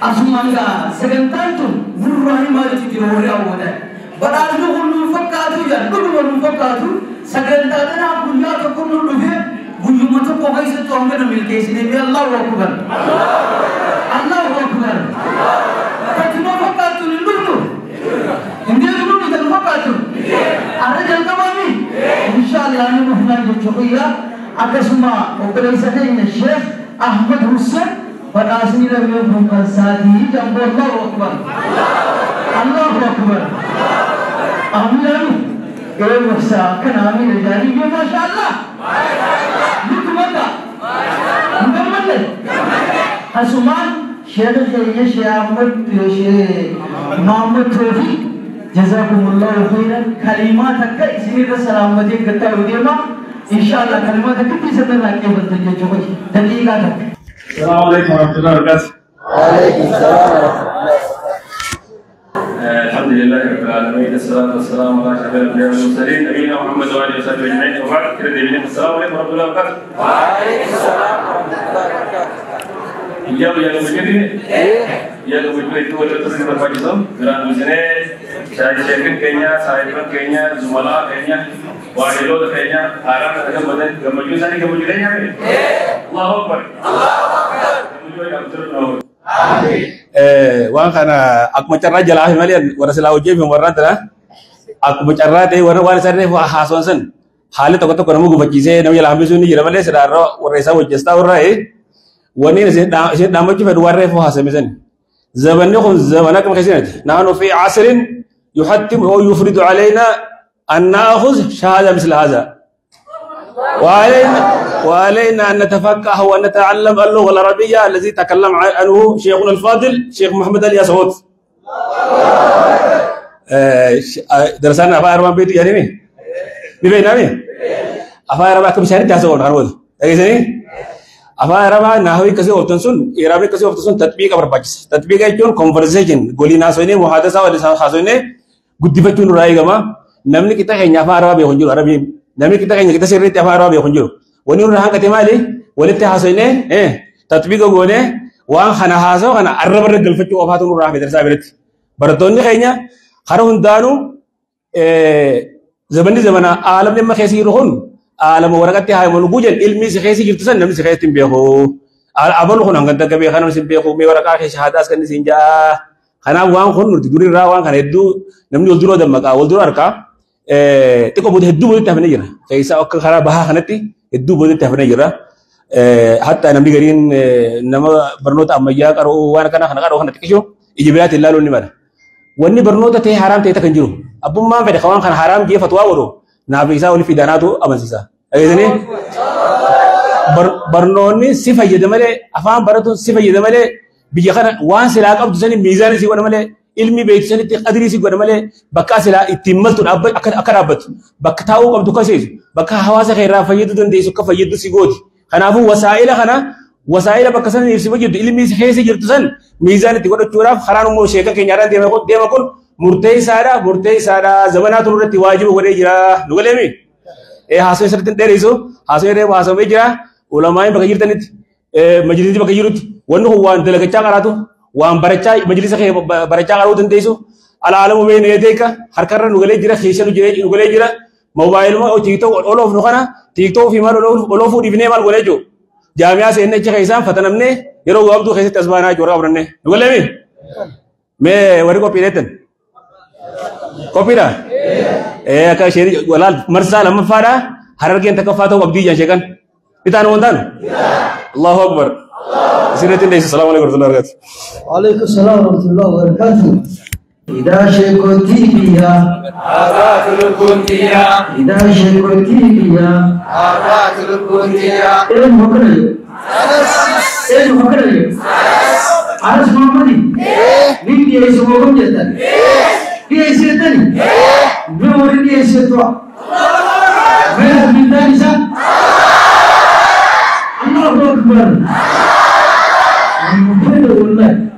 asumaan gaa sagantaan tun nurraa himaa jira. Warri hawwatan badhaasni kun nuun fakkaatu jedhan, dhuguma nuun fakkaatu. Sagantaa kanaaf guyyaa tokko nu dhufee guyyuma tokko keessatti hanga milkeessine. Mee Allahu akbar, Allahu akbar. Tatuma fakkaattu hin dhufnu, hin deebinu tanu fakkaattu. Arra jalqabami inshallah ni dhufnaan jechuu guyyaa. Akkasuma obboleessa keenya Sheekh Ahmad Hussein badhaasni lameen kun kan isaatii jambo. Allahu akbar, Allahu akbar. Amiin. Ee wasa kana amiin jaanii. Yoo maashaallah nutumata hin gammanne. Asumaan sheekh keenya Sheekh Ahmad, Sheekh Muhammad Toofiq, jazakumullahu khairan. Kalimaa takka isinirra salaammatee gattaa yoo deema inshallah kalimaa takka isinirraa qeebaltan jechuudha, daqiiqaa takka. السلام عليكم ورحمة الله وبركاته. وعليكم السلام ورحمة الله. الحمد لله رب العالمين، الصلاة والسلام على أشرف الأنبياء والمرسلين نبينا محمد وآله وصحبه أجمعين، وبعد. كده السلام عليكم ورحمة الله وبركاته. وعليكم السلام ورحمة الله وبركاته. يلا يا مجدي يا مجدي ولا تصير الفاجسم دران مزنة شايفين كينيا، صاحبين كينيا، زملاء كينيا، واحدود كينيا، آرام تكلم بدن كمجوز ثاني كمجوز يعني. الله أكبر، الله أكبر. Waan kana akkuma carraa jalaa fi malee warra silaa hojii fi warraan tana akkuma carraa ta'e warra waan isaan reefu haasawan san haalli tokko tokko nama gufachiisee nama jalaa hambisuun ni jira malee silaarra warra isaa hojjestaa warra wanni isin dhaammachuu fedhu waan reefu haasame san. Zamanni kun zamana akkam keessatti naannoo fi asrin yuhattimu أو يفرض علينا أن نأخذ شهادة مثل هذا، وعلينا أن نتفقه وأن نتعلم اللغة العربية الذي تكلم عنه شيخنا الفاضل شيخ محمد علي سعود. درسنا أفا أربعة بيت يعني مين؟ بيبين نامي؟ أفا أربعة كم شهر تحسون هرود؟ أجسني؟ أفا أربعة نحوي كسي أوتنسون، إعرابي كسي أوتنسون تطبيق أبر باجس. تطبيق يكون conversation، قولي ناسوني محادثة ولا حاسوني قدفتون رأي جما. نمني كتا كenya أفا أربعة بيخونجو عربي. Namni kita keenya kita sirriitti afaan arabaa beeku hin jiru. Wanni nurra hanqate maali? Walitti haasofnee tatbiiqa goonee waan kana haasa'u kana arraba irra galfachuu qofaatu nurraa hafe darsaa biratti. Barattoonni keenya karaa hundaanuu zamanni zamana aalamni amma keessa jiru kun aalama waraqatti haa himalu guujan ilmi si keessa jirtu san namni si keessatti hin beeku. Abalu kun hanga dagga beekaa namni si hin beeku mee waraqaa keessa shahaadaas kan isin ja'a. Kanaaf waan kun nuti durirraa waan kana hedduu namni wal duroo dammaqaa wal duroo harkaa. Xiqqoo booda hedduu boodatti hafnee jira. Keessaa akka karaa bahaa kanatti hedduu boodatti hafnee jira. Hatta namni gariin nama barnoota ammayyaa qaroo waan kana kana qaroo kana xiqqishoo ija biraatiin ilaaluun ni mala. Wanni barnoota ta'e haraam ta'e kan jiru. Abbummaan fedhe waan kana haraam jee fatwaa godhu naaf isaa olii fidanaatu amansiisa. Dhageessanii barnoonni si fayyada malee afaan baratuun si fayyada malee biyya kana waan silaa qabdu sani miizaan si godha malee ilmi beektu sanitti qadrii si godha malee bakka silaa ittiin maltu akka dhaabbattu bakka taa'uu qabdu akka seesu bakka hawaasa kee irraa fayyaduu dandeessu akka fayyaddu si gooti. Kanaafuu wasaa'ila kana Wasaa'ila bakka san ibsi jirtu ilmi keessa jirtu san miizaan itti godhachuudhaaf karaan immoo sheeka keenya irraan deema kun murteessaadha murteessaadha zamanaa turu irratti waajiba godhee jira nu galeemi. Haasawee sirriitti dheeressu haasawee reefu haasawee jira ulamaa'iin bakka jirtanitti majlisni bakka jirutti wanni kun waan dalagachaa qaraatu waan barachaa majlisa kee barachaa qaruu dandeessu alaalamu beekna eedeeka harkarra nu galee jira keessa nu galee jira moobaayiluma tiiktook oloof nu kana tiiktook fi maal oloofuu dhiifnee maal godhee jiru jaamiyaa seenne achi keessaan fatanamnee yeroo gabaabduu keessatti as baanaa jiru warra qabnannee nu galeemi mee warri qophii dheettan qophiidha akka isheen walaal marsaa lammaffaadha harargeen takkaffaa ta'uu abdii ijaan sheekan itaan wantaan Allahu akbar sirriitti hin dheessu salaamu alaikum warahmatullahi wabarakatuh. وعليكم السلام ورحمة الله وبركاته. إذا شكوتي بها آفات الكنتيا إذا شكوتي بها آفات الكنتيا إيه مكرر إيه مكرر عرس محمدي مين بيسموكم جدا بيسيتني بيوري بيسيتوا بيس من الله أكبر.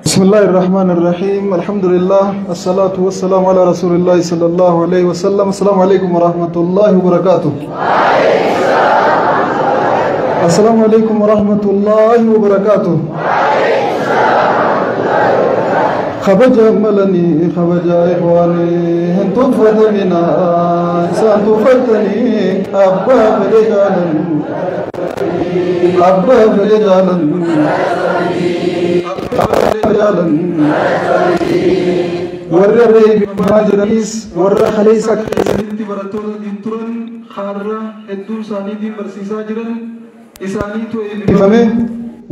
بسم الله الرحمن الرحيم الحمد لله الصلاة والسلام على رسول الله صلى الله عليه وسلم السلام عليكم ورحمة الله وبركاته السلام عليكم ورحمة الله وبركاته خبج ملني خبج إخواني هنتم فتمنا إنسان تفتني أبا فلجالا أبا فلجالا warra reebimaa jiranis warra kaleessa keessanitti barattoota turan har'a hedduu isaaniitiin barsiisaa jiran isaaniitu eebbifame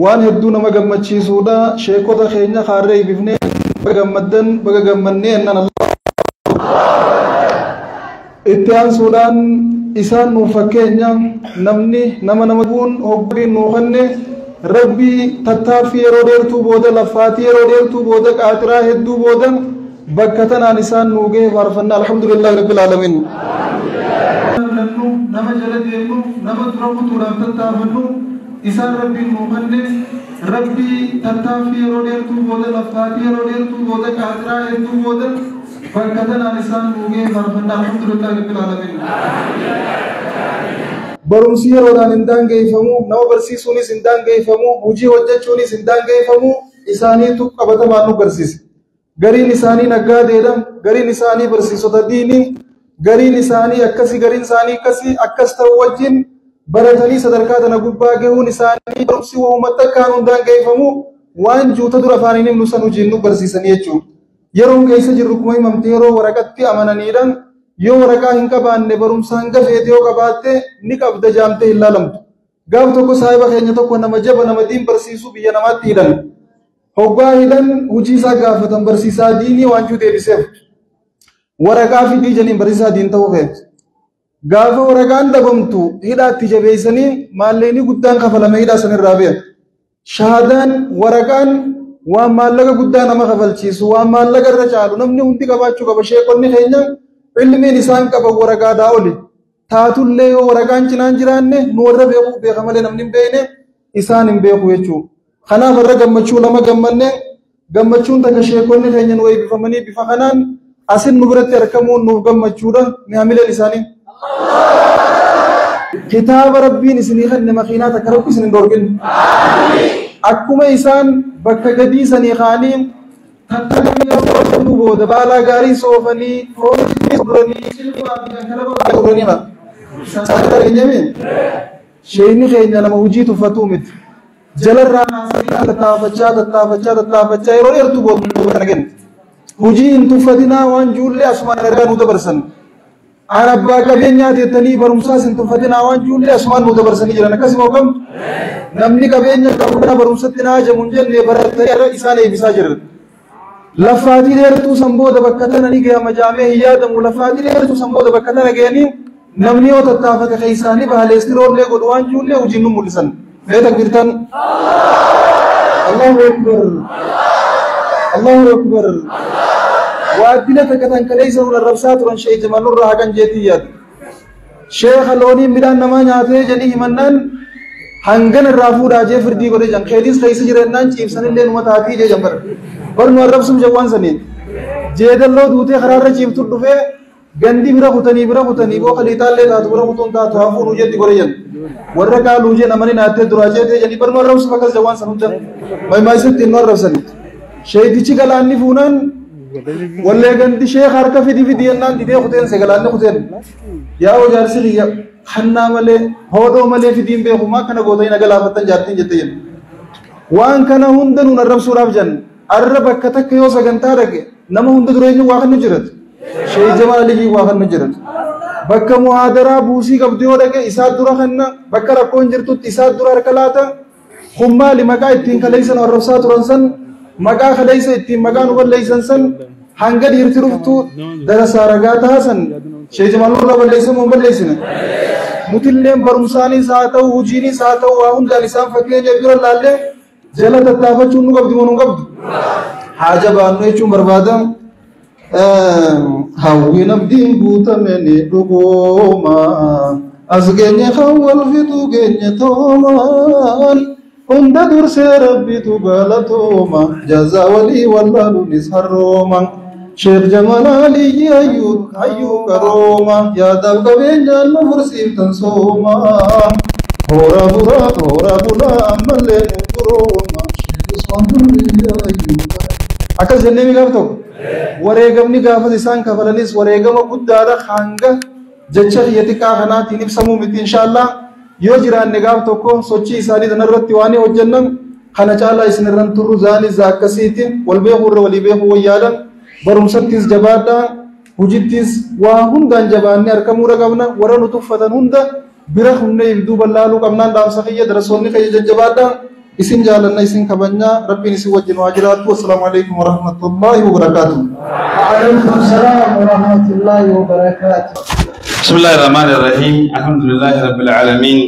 waan hedduu nama gammachiisuudha sheekota keenya har'a eebbifnee baga gammaddan baga gammannee ennan Allah itti aansuudhaan isaan nuuf fakkeenya namni nama nama bu'uun hoggiin nuu kenne Rabbi tattaaffii yeroo dheertuu booda laffaatii yeroo dheertuu booda qaatiraa hedduu booda bakka tanaan isaan nuu ga'e faarfannaa alhamdulillahi rabbil aalamiin. Nama jala deemnu nama dura kutuudhaaf tattaafannu isaan rabbiin nuu kenne rabbi tattaaffii yeroo dheertuu booda laffaatii yeroo dheertuu booda qaatiraa hedduu booda bakka tanaan isaan nuu ga'e faarfannaa alhamdulillahi rabbil aalamiin. Barumsi yeroodhaan hin daangeffamu, nama barsiisuunis hin daangeffamu, hojii hojjechuunis hin daangeffamu, isaaniitu qabatamaan nu barsiise. Gariin isaanii naggaadeedha, gariin isaanii barsiisota diinii, gariin isaanii akkasii, gariin isaanii akkasii, akkas ta'u wajjin baratanii sadarkaa tana gubbaa gahuun isaanii barumsi uummata akkaan hin daangeffamu waan juuta dura afaaniin himnu san hojiin nu barsiisanii jechuudha. Yeroon keessa jirru kuma himamte yeroo waraqatti amananiidhaan yoo waraqaa hin qabaanne barumsa hanga feete yoo qabaatte ni qabda jaamtee hin laalamtu. Gaaf tokko saahiba keenya tokko nama jaba nama diin barsiisuu biyya namaatti hidhan. Hoggaa hidhan hojii isaa gaafatan barsiisaa diinii waanjuu deebiseef. Waraqaa fidii janiin barsiisaa diin ta'uu feete. Gaafa waraqaan dhabamtu hidhaatti jabeessanii maallaqni guddaan kafalame hidhaa sanirraa ba'e. Shahaadaan waraqaan waan maallaqa guddaa nama kafalchiisu waan maallaqa irra caalu namni hundi qabaachuu qaba sheekonni keenya ilmiin isaan qaban waraqaadhaa oli taatullee yoo waraqaan cinaan jiraanne nu warra beekuuf beeka malee namni hin beekne isaan hin beeku jechuudha. Kanaaf warra gammachuu lama gammanne gammachuun takka sheekonni keenya nu eebbifamanii bifa kanaan asin nu biratti argamuun nuuf gammachuudha ni hamileen isaanii. Kitaaba rabbiin isinii kenne makiinaa takka rabbi isin hin dhorkin. Akkuma isaan bakka gadii sanii kaanii tattaaffii booda baalaa gaarii soofanii Sheekni keenya nama hojii tuffatuu miti. Jalarraa tattaafachaa tattaafachaa tattaafachaa yeroo dheertuu booda kana kenna. Hojii hin tuffatinaa waan ijoollee asumaan ergaa nu dabarsan. Aan abbaa qabeenyaa teettanii barumsaas hin tuffatinaa waan ijoollee asumaan nu dabarsanii jiran akkasuma kam namni qabeenya qabu kana barumsatti naa hajamu hin jenne baratanii isaan eebbisaa jiran. Laffaatii dheertuu san booda bakka tana ni gahama jaamee hin yaadamu. Laffaatii dheertuu san booda bakka tana gahanii namni yoo tattaafate keessaanii baaleestiroollee godhu waan ijoollee hojiin nu mul'isan. Mee takbiirtan. Allahu Akbar. Allahu Akbar. Waaddina takka tan kaleessa nu arrabsaa turan sheekh Jamal nurraa haqan jeetii yaadu. Sheekha looniin midhaan namaa nyaatee jedhii himannaan Hangan irraa fuudhaa jee firdii godhe jan keetis keessa jireenyaan ciibsanillee numa taatii jee jan bara. Barnu arrabsuuf jawwaan saniin. Jeedalloo duutee karaarra ciibtu dhufee gandi bira kutanii boo kaliitaallee taatu bira kutuun taatu haa fuudhuu jetti godhe jan. Warra qaaluu jee namani naattee duraa jeetee janii barnu arrabsuuf akkas jawwaan san hunda. Maaymaayisitti inni arrabsanii. Sheetichi galaanni fuunaan wallee gandi sheek harka fidi fidi jennaan didee kuteense galaanni kuteen. Yaa jaarsi kiyya hannaa malee hoodoo malee fidiin beeku maa kana gootanii na galaafattan jaartiin jette jenna. Waan kana hunda nuun arrabsuudhaaf jenna. Arra bakka takka yoo sagantaa dhaqe nama hunda dura eenyu waa kan nu jiratu. Sheek Jamaal Aliyyii waa kan nu jiratu. Bakka muhaadaraa buusii qabdu yoo dhaqe isaa dura kanna bakka rakkoon jirtutti isaa dura harka laata. Kun maali maqaa ittiin kaleessan arrabsaa turan san maqaa kaleessa ittiin maqaa nu balleessan san hanga dhiirti dhuftu darasaa ragaa taasan Sheek Jamaal nurra balleessan moo hin balleessine? Nutilleen barumsaanis haa ta'u hojiinis haa ta'u waa hundaan isaan fakkeenya dura laallee jala tattaafachuun nu qabdi moo nu qabdu? Haa jabaannu jechuun barbaada. Hawwiin abdiin guutame ni dhugooma. As geenye kan wal fixu geenye toomaan. Hunda dursee rabbitu galatooma. Jazaa walii wallaaluunis harrooma. Sheekh Jamaal Aliyyi hayyuu qarooma. Yaadaaf qabeenyaan nu fursiiftan sooma. Hoora bulaa ammallee nu durooma. Sheekh Usmaan Aliyyi hayyuu qarooma. Akkas jennee mi gaafa tokko? Wareegamni gaafas isaan kafalanis wareegama guddaadha hanga jecha kiyya xiqqaa kanaatiin ibsamuu miti inshaallah. Yoo jiraanne gaaf tokko sochii isaanii tanarratti waan hojjennan kana caalaa isin irran turru zaanis akkasiiti wal beekuu irra walii beekuu wayyaadan barumsattis jabaadhaa hojittis waa hundaan jabaannee argamuudha qabna warra nu tuffatan hunda bira humnee duuba laaluu qabnaan dhaamsa kiyya darasoonni kiyya jajjabaadhaa isin jaalanna isin kabajnaa rabbiin isin wajjin waa jiraattu. Assalaamu alaikum warahmatullaahi wabarakaatuh. Waalaikum salaam warahmatullaahi wabarakaatuh. بسم الله الرحمن الرحيم. الحمد لله رب العالمين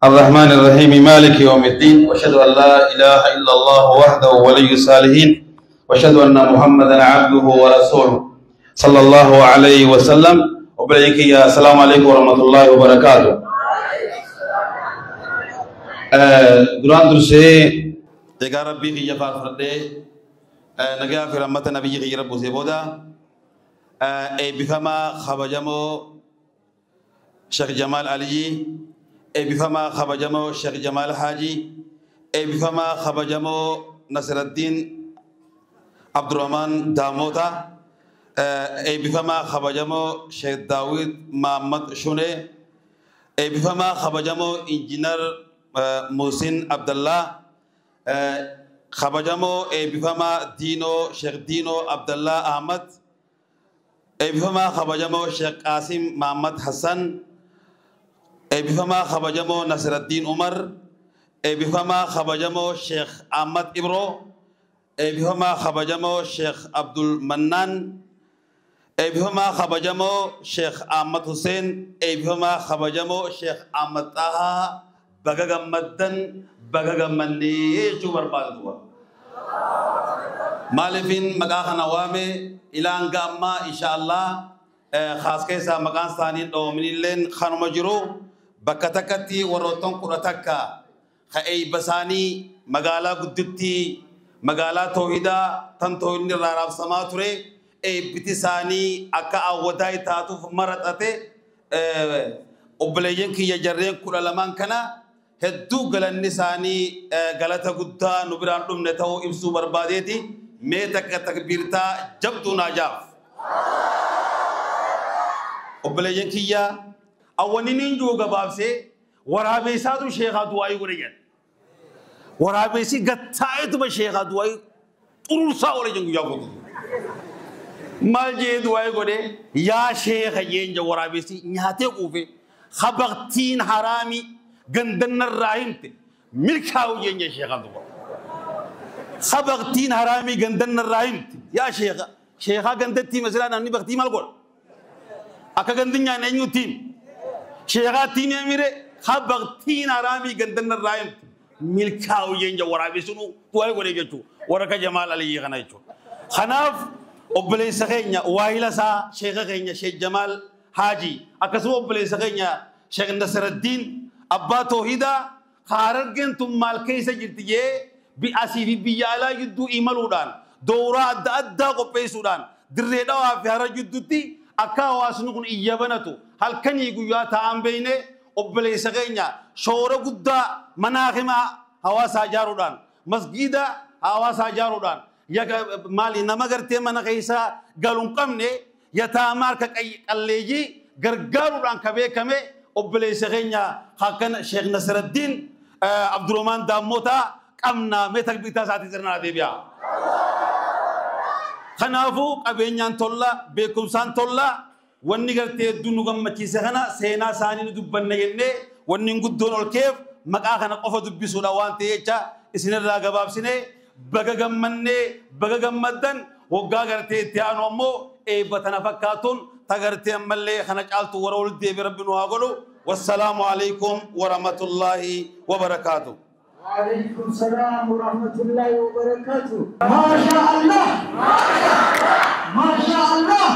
الرحمن الرحيم مالك يوم الدين واشهد ان لا اله الا الله وحده ولي الصالحين واشهد ان محمدا عبده ورسوله صلى الله عليه وسلم. وبريك يا السلام عليكم ورحمه الله وبركاته. دران درسي دغا ربي في جفار فردي نغا في رحمه نبي غير رب سيبودا eebbifama kabajamoo Sheekh Jamaal Aliyyi, eebbifamaa kabajamoo Sheekh Jamaal Haaji, eebbifamaa kabajamoo Nasraddiin Abdurrahmaan Daamota, eebbifamaa kabajamoo Sheekh Daawid Mahammad Shunee, eebbifamaa kabajamoo Injiinar Muusin Abdallaa, kabajamoo eebbifamaa Diinoo Sheekh Diinoo Abdallaa Ahmad, eebbifamaa kabajamoo Sheekh Qaasim Mahammad Hassan, eebbifamaa kabajamoo Nasraddiin Umar, eebbifamaa kabajamoo Sheekh Ahmad Ibro, eebbifamaa kabajamoo Sheekh Abdul Mannaan, eebbifamaa kabajamoo Sheekh Ahmad Hussein, eebbifamaa kabajamoo Sheekh Ahmad Xahaa. Baga gammaddan baga gammannee jechuu barbaadu. Maaliifin maqaa kana waame ilaan gaammaa inshaallah khaas keessaa maqaan isaanii dhoominilleen kanuma jiru bakka takkatti warroottan 11 ka eebba isaanii magaalaa gudditti magaalaa toohidaa tan toohidni irraa raabsamaa ture eebbiti isaanii akka awwataa taatuuf maraxate obboleeyyan kiyya jarreen 12 kana hedduu galanni isaanii galata guddaa nu biraan dhumne ta'uu ibsuu barbaadeeti. Mee takka takbiirtaa jabduu naa jaaf. Obboleeyyan kiyya awwanni niin jiru gabaabsee waraabeessaatu sheekaa du'aayii godhe jedha. Waraabeessi gattaa'eetuma sheekaa du'aayii xurursaa oole jengu guyyaa guutuu. Maal jee du'aayii godhe yaa sheeka jeen jedha waraabeessi nyaatee quufe habaqtiin haraamii gandannarraa himte milkaa'u jeen jedha sheekaan du'a. Habaqtiin haraamii gandannarraa himte yaa sheeka sheekaa gandatti masilaa namni baktii maal godha? Akka gandi nyaanne eenyutti himi? Sheekaatti himi amire habaqtiin haraamii gandannarraa himte milkaa'u jeen jedha waraabeessi du'aayii godhe jechuudha. Warra Jamaal Aliyyii kana jechuudha. Kanaaf obboleessa keenya waayila isaa sheeka keenya Sheekh Jamaal Haaji akkasuma obboleessa keenya Sheekh Nasraddiin Abbaa toohidaa Harargeen tun maal keessa jirti jee asii fi biyya alaa jidduu imaluudhaan dooraa adda addaa qopheessuudhaan dirree dhawaa fi hara jidduutti akka hawaasni kun iyya banatu halkanii guyyaa taa'an beeyne obboleessa keenya shoora guddaa manaa himaa hawaasaa ijaaruudhaan masgiida hawaasaa ijaaruudhaan maali nama gartee mana keessaa galuun qabne yataamaa harka qalleeyyii gargaaruudhaan ka beekame obboleessa keenya akkana Sheekh Nasraddiin Abdurrahmaan Daammotaa qabna mee takbiitaa isaatii sirnaa deebi'a. Kanaafuu qabeenyaan tolla beekumsaan tolla wanni gartee hedduu nu gammachiise kana seenaa isaanii nu dubbanna jennee wanni guddoon ol keef maqaa kana qofa dubbisuudha waan ta'e jecha isinirraa gabaabsine baga gammannee baga gammaddan waggaa gartee itti aanu ammoo eebba tana fakkaatuun tagartee ammallee kana caaltu warra ol deebi rabbi nu haa godhu. Wassalaamu alaikum warahmatullaahi wabarakaatu. وعليكم السلام ورحمة الله وبركاته. ما شاء الله، ما شاء الله.